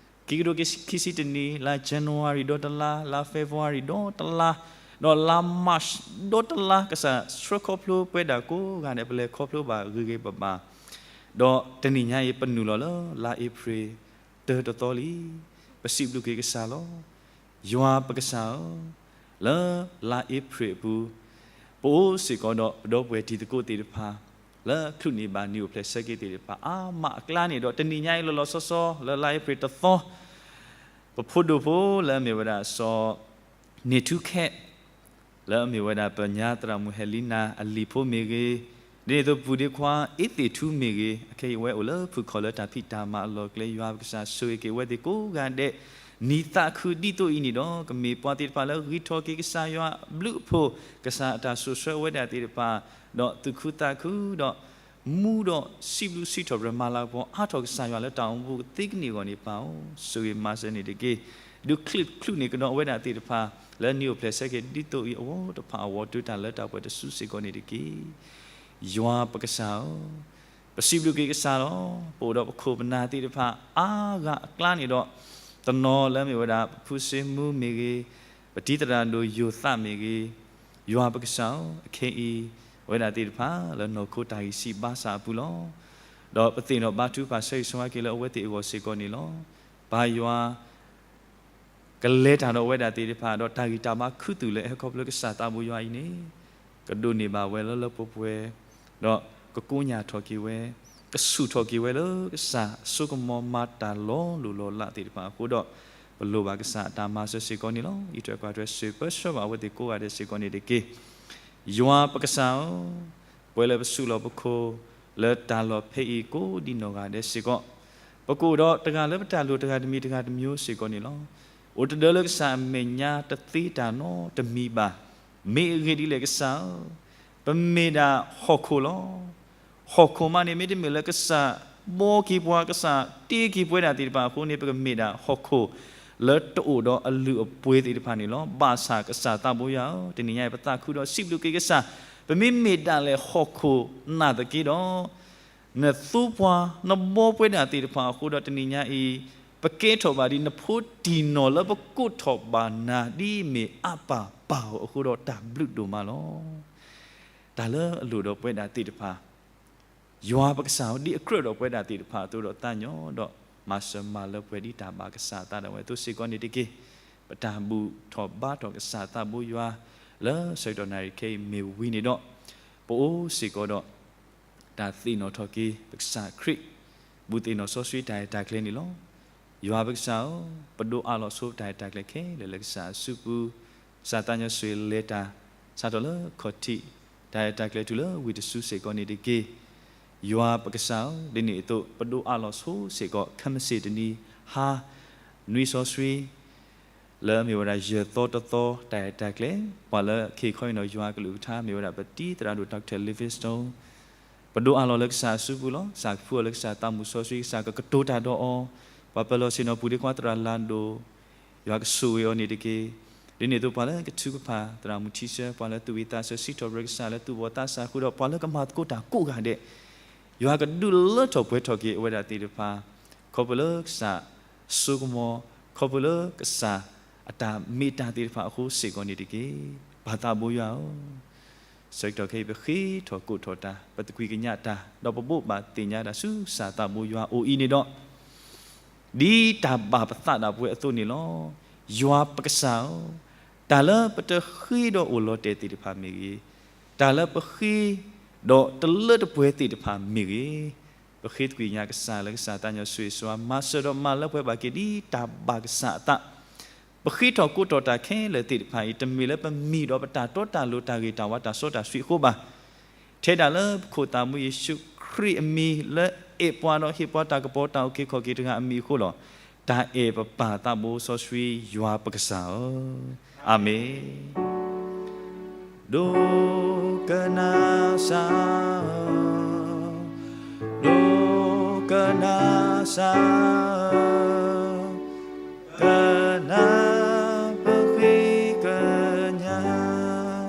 ခံကထိခံဆံတနံၣ် လါ January ဒီတလါ, လါ February ဒီတလါ, ဒီးလါ March ဒီတလါ, ကစၢ်ဆှၢခီဖျိပဝဲဒၣ်ကိးဂၤဒဲး ပလဲၤခီဖျိဘၣ်ဂ့ၤဂ့ၤဘၣ်ဘၣ်, ဒီးတနံၤညါအံၤ ပနုာ်လီၤလၢလါအ့ဖြ့ၣ်တၢတသီလံ. ပစံးဘျုးက့ၤကစၢ်လီၤ. ယွၤပကစၢ်ဧၢ, လၢလါအ့ဖြ့ၣ်အပူၤ, ပအိၣ်စ့ၢ်ကီးဒီးပဒီပုၢ်ဝဲၢ်တံၤသကိးသ့ၣ်တဖၣ် လၢချုးန့ၢ်ဘၣ်နံၣ်အိၣ်ဖျဲၣ်ဆၢက့ၤသ့ၣ်တဖၣ် အါမးအကျါန့ၣ်ဒီး တနံၤညါအံၤလီၤလီၤဆီဆီ လၢလါအ့ဖြ့ၣ်တသီ, ပဖိဒိၣ်ဖိလၢအမ့ၢ်ဝဲဒၣ်စီၤ န့ၢ်ထူခဲး လၢအမ့ၢ်ဝဲဒၣ်ပညါသရၣ်မုၣ်ဟဲလံနၤအလံၤဖိမ့ၢ်ဂ့ၤ, ဒ်န့ၣ်အသိးပူၤဒ့ခွါအ့သ့ၣ်ထူမ့ၢ်ဂ့ၤ, အခဲအံၤဝဲအိၣ်လၢဖုၣ်ခီၣ်လၢတၢ်ဖံးတၢ်မၤအလီၢ်ကျဲ, ယွၤပကစၢ်ဆိၣ်ဂ့ၤက့ၤဝဲသ့ၣ်ကိးဂၤဒဲး, နံၤသးခုဒ်သိးအံၤန့ၣ်ဒီး ကမ့ၢ်ပှၤသ့ၣ်တဖၣ်လၢဂံၢ်ထီၣ်က့ၤကစၢ်ယွၤအဘျုးအဖှိၣ်, ကစၢ်အတၢ်ဆိၣ်ဆှၢဝဲဒၣ်သ့ၣ်တဖၣ်, ဒီးသူၣ်ခုသးခုဒီး မူဒီးစံးဘျုးစံးထီၣ်ပတြၢၤမၤလၤကပီၤအါထီၣ်ကစၢ်ယွၤလၢတၢ်အိၣ်မူပူၤကသ့ကန့ၢ်အဂီၢ်န့ၣ် ပၢ်ဧၢ, ဆိၣ်ဂ့ၤမၤစၢၤန့ၣ်တက့ၢ်. ဒုးချုးချုးန့ၢ်ကဒီးအဝဲဒၣ်သ့ၣ်တဖၣ် လၢနံၣ်အိၣ်ဖျဲၣ်ဆၢက့ၤဒ်သိးအံၤအဝီတဖၣ်အဝီ တုၤတၢ်လၢတၢ်ပှဲၤတစုစ့ၢ်ကီးန့ၣ်တက့ၢ်. ယွၤပကစၢ်ဧၢ, ပစံးဘျုးက့ၤကစၢ်လီၤ. ပအိၣ်ဒီးပခိၣ်ပနၢ်သ့ၣ်တဖၣ်အါဂၤအကျါန့ၣ်ဒီး တနီၤလၢအမ့ၢ်ဝဲဒၣ်ပဖုစ့မူမ့ၢ်ဂ့ၤ, ပတံၤသရၣ်ဒိၣ်ယိၤသးမ့ၢ်ဂ့ၤ, ယွၤပကစၢ်ဧၢ, အခဲအံၤ အဝဲဒၣ်သ့ၣ်တဖၣ်လၢနီၢ်ခိတၢ်ဂံၢ်စၢ်ဘါစၢ်အပူၤလီၤ. ဒီးပသ့ၣ်နီၣ်ဘါထုကဖၣ်ဆၢဂ့ၤဆၢဝါက့ၤလၢအဝဲသ့ၣ်အဂီၢ်စ့ၢ်ကီးန့ၣ်လီၤ. ပၢ်ယွၤ ကလဲၤတၢ်ဒီးဝဲဒၣ်သ့ၣ်တဖၣ် ဒီးတၢ်ဂံၢ်တၢ်ဘါခူသူၣ်လၢအဟဲခီဖျိကစၢ်သးဘိယွၤအံၤန့ၣ် ကဒိးန့ၢ်ဘၣ်ဝဲလၢလၢပှဲၤပှဲၤ, ဒီးကကိညၢ်ထီၣ်က့ၤဝဲ, ကဆူၣ်ထီၣ်က့ၤဝဲလၢကစၢ်အစိကမီၤမၤတၢ်လီၤလိၢ်လီၤလးသ့ၣ်တဖၣ်အဃိဒီး ပလိၣ်ဘၣ်ကစၢ်အတၢ်မၤစၢၤစ့ၢ်ကီးန့ၣ်လီၤ. အံးထွဲကွၢ်ထွဲစံးပၢဆှၢဘၣ်အဝဲသ့ၣ်ကိးဂၤဒဲးစ့ၢ်ကီးန့ၣ်တက့ၢ်. ယွၤပကစၢ်ဧၢ, ပှဲၤလၢပဆူးလီၤပခိၣ် လၢတၢ်လီၢ်ဖဲအံၤကိးဒံနီၢ်ဂၤဒဲးစ့ၢ်ကီး, ပကအိၣ်ဒီးတဂၤလၢပတၢ်လိၣ်တဂၤတမံၤတဂၤတမံၤစ့ၢ်ကီးန့ၣ်လီၤ. အိၣ်တဒၢလၢကစၢ်အမဲာ်ညါတသ့တၢ်နီတမံၤဘၣ်. မ့ၢ်အဂ့ၢ်ဒ်လဲၣ်ကစၢ်ဧၢ, ပမ့ၢ်ဒၣ်ဟီၣ်ခိၣ်လီၤ. ဟီၣ်ခိၣ်မးန့ၣ် မ့တမ့ၢ်လၢကစၢ်ဘှီက့ၤပှၤ ကစၢ်တ့က့ၤပဝဲဒၣ်သ့ၣ်တဖၣ်အဃိန့ၣ် ပကမ့ၢ်ဒၣ်ဟီၣ်ခိၣ်လၢတအိၣ်ဒီးအလုၢ်အပှ့ၤသ့ၣ်တဖၣ်န့ၣ်လီၤ. ဘၣ်ဆၣ်ကစၢ်သးဘိယွၤဧၢ, တနံၤညါအံၤပသးခုဒီးစံးဘျုးက့ၤကစၢ်, ပမ့မ့ၢ်ဒၣ်လဲာ်ဟီၣ်ခိၣ်နာ်သက့ဒီး နသူပှၤ နဘှီပဝဲဒၣ်သ့ၣ်တဖၣ်အဃိဒီး တနံၤညါအံၤ ပကဲထီၣ်ဘၣ်ဒ်နဖိတံၢ်နီၢ်လၢပကိးထီၣ်ဘၣ်နၤ ဒ်မ့ၢ်အါပၢ်ပၢ်ဧိၤအဃိဒီး တၢ်ဘျုးဒိၣ်မးလီၤ. တၢ်လၢအလိၣ်ဒီးပဝဲဒၣ်သ့ၣ်တဖၣ် ယွၤပကစၢ်ဧၢ, ဒ်အကြၢးဒီးပဝဲဒၣ်သ့ၣ်တဖၣ်အသိးဒီး သးညီဒီးမၤစၢၤမၤလၢပှဲၤဒ်တၢ်ဘၣ်ကစၢ်အသးဒၣ်ဝဲအသိးစ့ၢ်ကီးန့ၣ်တက့ၢ်. ပတၢ်ဘူၣ်ထီၣ်ဘါထီၣ်ကစၢ်သးဘိယွၤ လၢဆၢကတီၢ်နၣ်ရံၣ်ခဲအံၤမ့ၢ်ဝံၤန့ၣ်ဒီး ပအိၣ်စ့ၢ်ကီးဒီး တၢ်သ့ၣ်နီၣ်ထီၣ်က့ၤ ပကစၢ်ခရံာ် ဘူၣ်သ့ၣ်နီၣ်စီဆှံတၢ်ရဲၣ်တၢ်ကျဲၤန့ၣ်လီၤ. ယွၤပကစၢ်ဧၢ, ပဒိးအးလီၤဆိပတၢ်ရဲၣ်တၢ်ကျဲၤခဲလၢာ်လၢကစၢ်အစုပူၤ, ကစၢ်သးညီဆိၣ်ဂ့ၤလဲၤတၢ် စးထီၣ်လၢခီၣ်ထံး တၢ်ရဲၣ်တၢ်ကျဲၤတုၤလၢဝံၤတစုစ့ၢ်ကီးန့ၣ်တက့ၢ်. ယွၤပကစၢ်ဧၢ, ဒ်န့ၣ်အသိး ပဒိးအးလီၤဆိစ့ၢ်ကီး ခဲမုၢ်ဆ့ၣ်တနံၤ ဟါနွံစီဆှံ လၢအမ့ၢ်ဝဲဒၣ်ယဲၢ်သီတသီ တၢ်ရဲၣ်တၢ်ကျဲၤ, ပှၤလၢခ့ခီအံၤနီၣ်ယွၤကလုၢ်ကထါ မ့ၢ်ဝဲဒၣ်ပတံၤသရၣ်ဒိၣ် Doctor Livingstone ပဒိးအးလီၤလၢကစၢ်အစုပူၤလီၤ. ကစၢ်ကဖှူအီၤလၢကစၢ်သးမုၢ်စီဆှံ, ကစၢ်ကကတိၤတၢ်ဒီးအီၤ, ပှၤပၢၤလီၢ်ဆ့ၣ်နီၤပူၤဒ့ခွါသရၣ်လၤဒိၣ်, ယွၤကဆိၣ်ဂ့ၤအီၤန့ၣ်တက့ၢ်. ဒ်န့ၣ်အသိးပှၤလၢကထုကဖၣ်သရၣ်မုၣ်ထံဆၢ, ပှၤလၢသူၣ်ဝံၣ်သးဆၢစံးထီၣ်ပတြၢၤကစၢ်လၢသူၣ်ဘီၣ်သးစၢ်ဃုာ်ဒီး ပှၤလၢကမၤသကိးတၢ်ကိးဂၤဒဲး ယွၤကဒုးလၢထီၣ်ပှဲၤထီၣ်က့ၤအဝဲဒၣ်သ့ၣ်တဖၣ်, ခီဖျိလၢကစၢ်စိကမီၤ, ခီဖျိလၢကစၢ်အတၢ်မ့ၢ်တၢ်သ့ၣ်တဖၣ်အဃိစ့ၢ်ကီးန့ၣ်တက့ၢ်. ပၢ်သးဘိယွၤဧၢ, ဆၢကတီၢ်ခဲအံၤပဃ့ထီၣ်ကိးထီၣ်တၢ်, ပသကွံာ်ကညးတၢ်, ဒီးပဘိးဘၣ်သ့ၣ်ညါတၢ်ဆူကစၢ်သးဘိယွၤအအိၣ်အံၤန့ၣ်ဒီး ဒ်တၢ်ဘၣ်ပသးဒၣ်ပဝဲအသိးန့ၣ်လီၤ. ယွၤပကစၢ်ဧၢ, တၢ်လၢပတဃ့ဒီးအိၣ်လီၤတဲာ်သ့ၣ်တဖၣ်မ့ၢ်ဂ့ၤ, တၢ်လၢပဃ့ဒီးတလၢတပှဲၤသ့ၣ်တဖၣ်မ့ၢ်ဂ့ၤ, ပဃ့သကွံာ်ညါကစၢ်လၢကစၢ်သးညီဆိၣ်ဂ့ၤဆိၣ်ဝါ မၤစၢၤဒီးမၤလၢပှဲၤဘၣ်က့ၤဒ်တၢ်ဘၣ်ကစၢ်အသး ပဃ့ထီၣ်ကိးထီၣ်တၢ်ခဲလၢာ်သ့ၣ်တဖၣ်အံၤ တမ့ၢ်လၢပမံၤဒီးပတၢ်တီတၢ်လိၤတၢ်ဂ့ၤတၢ်ဝါတၢ်စီတၢ်ဆှံအဃိဘၣ်. ထဲဒၣ်လၢပခိၣ်သးမူယ့ၣ်ၡူးခရံာ်အမံၤလၢအဲၣ်ပှၤဒီးဟ့ၣ်ပှၤတၢ်ကပီၤတၢ်အုၣ်က့ၤခီၣ်က့ၤတဂၤအမံၤအဃိလီၤ. တၢ်အဲၣ်ပပၢ်သးဘိစီဆှံယွၤပကစၢ်ဧၢ, အၤမ့ၣ်. ဒိကနၣ်စၢ်ဧၢ, ဒိကနၣ်စၢ်ဧၢ, ကနၣ်ပဃ့ကညး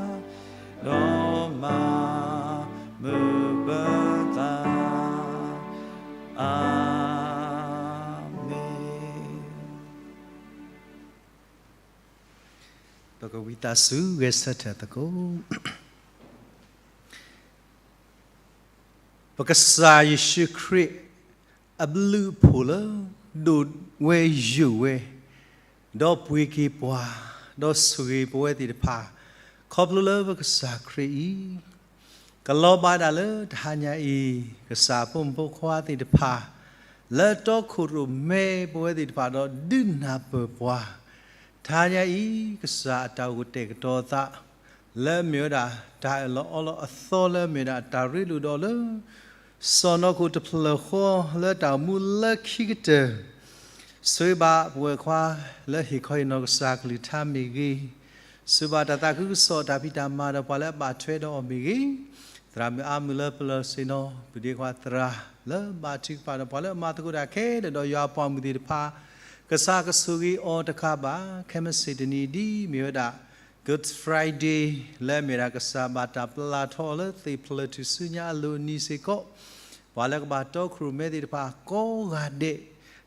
ကဝံသးစူၤဂဲၤဆၢထၢၣ်သကိး ပကစၢ်ယ့ၣ်ၡူးခရံာ် အဘျုးအဖှိၣ်လၢ ဒိၣ်ဝဲယိာ်ဝဲ, ဒီးပှ့ၤက့ၤပှၤ, ဒီးဆိၣ်ဂ့ၤပဝဲသ့ၣ်တဖၣ်, ခီဖျိလၢပကစၢ်ခရံာ်အံၤ ကလီၤဘၣ်ဒၣ်လၢတဟါညါအံၤ, ကစၢ်အဖိမုၣ်ဖိခွါသ့ၣ်တဖၣ် လၢတီခိၣ်ရိၣ်မဲပဝဲသ့ၣ်တဖၣ်ဒီးဒုးနၢ်ပၢၢ်ပှၤ, တဟါညါအံၤ ကစၢ်အတၢ်အိၣ်ကတဲာ်ကတီၤအသး လၢအမ့ၢ်ဝဲဒၣ်တၢ်အၢၣ်လီၤအီလီၤအသီလၢအမ့ၢ်ဝဲဒၣ်တၢ်ရ့လိာ်ဒီးလၢ စီၢ်နီၤခိၣ်တဖျၢၣ်ဃီလၢတၢ်အိၣ်မူလၢခံကတၢၢ် ဆိၣ်ဂ့ၤဘၣ်ပဝဲၢ်ခွါလၢဟ့ၣ်ခီဟ့ၣ်နီၤကစၢ်ကလုၢ်ကထါမ့ၢ်ဂ့ၤ, ဆိၣ်ဂ့ၤဘၣ်တၢ်သးခုကစီၣ်တၢ်ဖံးတၢ်မၤဒီးပှၤလၢအဘၣ်ထွဲဒီးအီၤမ့ၢ်ဂ့ၤ, သရၣ်မုၣ်အါမုၣ်လၢပလီၢ်ဆ့ၣ်နီၤ ပဒ့ခွါသရၣ်လၢဘါထုကဖၣ်ဒီးပှၤလၢအမၤသကိးတၢ်ခဲလၢာ်ဒီးယွၤအပှၤမုၣ်သ့ၣ်တဖၣ်, ကစၢ်ကဆိၣ်ဂ့ၤအီၤတကးဘၣ် ခဲမုၢ်ဆ့ၣ်တနံၤ ဒ်မ့ၢ်ဝဲဒၣ် Good Friday လၢအမ့ၢ်ဒၣ်ကစၢ်ဘၣ်တၢ်ပျၢ်ထီၣ်အီၤလၢသ့ၣ်ဖျၢၣ်ထူၣ်စုညါအလိၤအနံၤစ့ၢ်ကီး, ပှၤလၢကဘၣ်တီခိၣ်ရိၣ်မဲသ့ၣ်တဖၣ်ကိးဂၤဒဲး,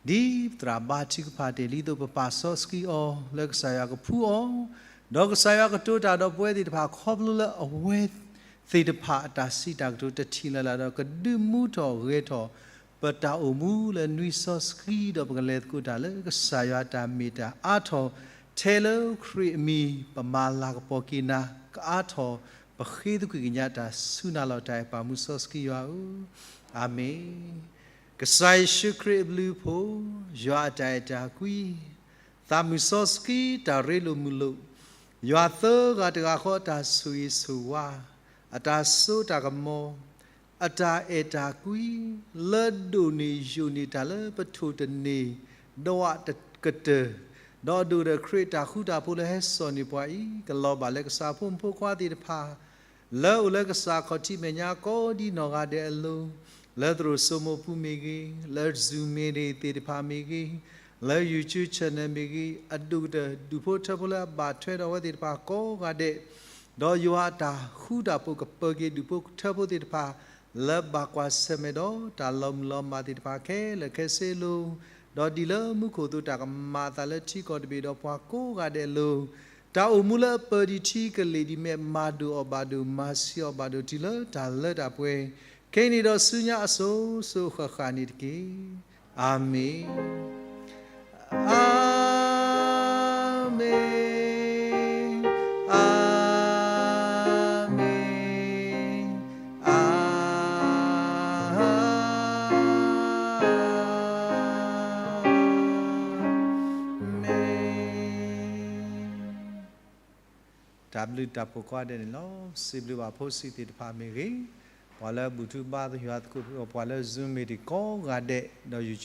ဒ်ပသရၣ်ဘါထုကဖၣ်တ့ၢ်လံအသိး ပပာ်စီဆှံအီၤ လၢကစၢ်ယွၤကဖှူအီၤ, ဒီးကစၢ်ယွၤကတိၤတၢ်ဒီးပဝဲသ့ၣ်တဖၣ် ခီဖျိလၢအဝဲသ့ၣ်တဖၣ်အတၢ်စံးတၢ်ကတိၤတထံၣ်လၢ်လၢ်ဒီး ကဒုးမူထီၣ်ဂဲၤထီၣ် ပတၢ်အိၣ်မူလၢနွံစီဆှံ ဒီးပကလဲၤသကိးတၢ်လၢကစၢ်ယွၤအတၢ်မ့ၢ်တၢ်အါထီၣ် ထဲလၢခရံာ်အမံၤ ပမၤလၤကပီၤက့ၤနၤ ကအါထီၣ် ပဃ့သကွံၢ်ကညးတၢ်ဆူနၤလီၤ တၢ်အဲၣ်ပာ်မူစီဆှံယွၤဧၢ, အၤမ့ၣ်. ကစၢ်ယ့ၣ်ၡူးခရံာ်အဘျုးအဖှိၣ်, ယွၤအတၢ်အဲၣ်တၢ်ကွံ, သးမုၣ်စီဆှံတၢ်ရ့လိာ်မုာ်လိာ်, ယွၤသၢဂၤတဂၤဃီအတၢ်ဆိၣ်ဂ့ၤဆိၣ်ဝါ, အတၢ်စိတၢ်ကမီၤ, အတၢ်အဲၣ်တၢ်ကွံ, လၢဒိၣ်န့ၢ်ယိာ်န့ၢ်တၢ်လၢပထိၣ်တန့ၢ် ဒွးကတၢၢ်, ဒီးအဒိၣ်ဒီးခရံာ်တၢ်ဃူတၢ်ဖိးလၢဟဲစိာ်န့ၢ်ပှၤအံၤ ကလီၤဘၣ်လၢကစၢ်ဖိမုၣ်ဖိခွါသ့ၣ်တဖၣ် လၢအိၣ်လၢကစၢ်ခီၣ်ထံးမဲာ်ညါကိးဒ်နီၢ်ဂၤဒဲးအလိၤ, လၢသရိာ်စိမိးပူၤမ့ၢ်ဂ့ၤ, လၢ Zoom meeting သ့ၣ်တဖၣ်မ့ၢ်ဂ့ၤ, လၢ YouTube channel မ့ၢ်ဂ့ၤ, အဒိၣ်ကတၢၢ်ဒူၣ်ဖိထၢဖိလၢအဘၣ်ထွဲဒီးအဝဲသ့ၣ်တဖၣ်ကိးဂၤဒဲး, ဒီးယွၤအတၢ်ဃူတၢ်ဖိးကပၢၤက့ၤဒူၣ်ဖိထၢဖိသ့ၣ်တဖၣ် လၢဘၣ်ကွၢ်ဆၢၣ်မဲာ်ဒီးတၢ်လီၤမုၢ်လီၤမၢ်သ့ၣ်တဖၣ်ခဲလၢာ်ခဲဆ့အလိၤ, ဒီးဒ်လၢမူခိၣ်အသိးတၢ်ကမၤအသးလၢထံကီၢ်တဘ့ၣ်ဒီးပှၤကိးဂၤဒဲးအလိၤ, တၢ်အိၣ်မူလၢအပၢၤဒံးထံကလ့ၢ်ဒံးမဲာ် မၤဒိၣ်အီၤဘၣ်ဒိၣ် မၤဆံးအီၤဘၣ်ဒိၣ်တုၤလၢတၢ်လၢတၢ်ပှဲၤ, ခဲအံၤန့ၣ်ဒီးဆူညါအစိၤစိၤအဃၣ်ဃၣ်န့ၣ်တက့ၢ်. အၤမ့ၣ်, အၤမ့ၣ်, အၤမ့ၣ်, အၤမ့ၣ်. တၢ်ဘျုးတၢ်ဖှိၣ်ကိးဂၤဒဲးန့ၣ်လီၤ. စံးဘျုးဘၣ်ဖိဆံးသ့ၣ်တဖၣ်မ့ၢ်ဂ့ၤ, ပှၤလၢဘူၣ်ထူဘါသယွၤသကိး ပှၤလၢ Zoom meeting ကိးဂၤဒဲး, ဒီး YouTube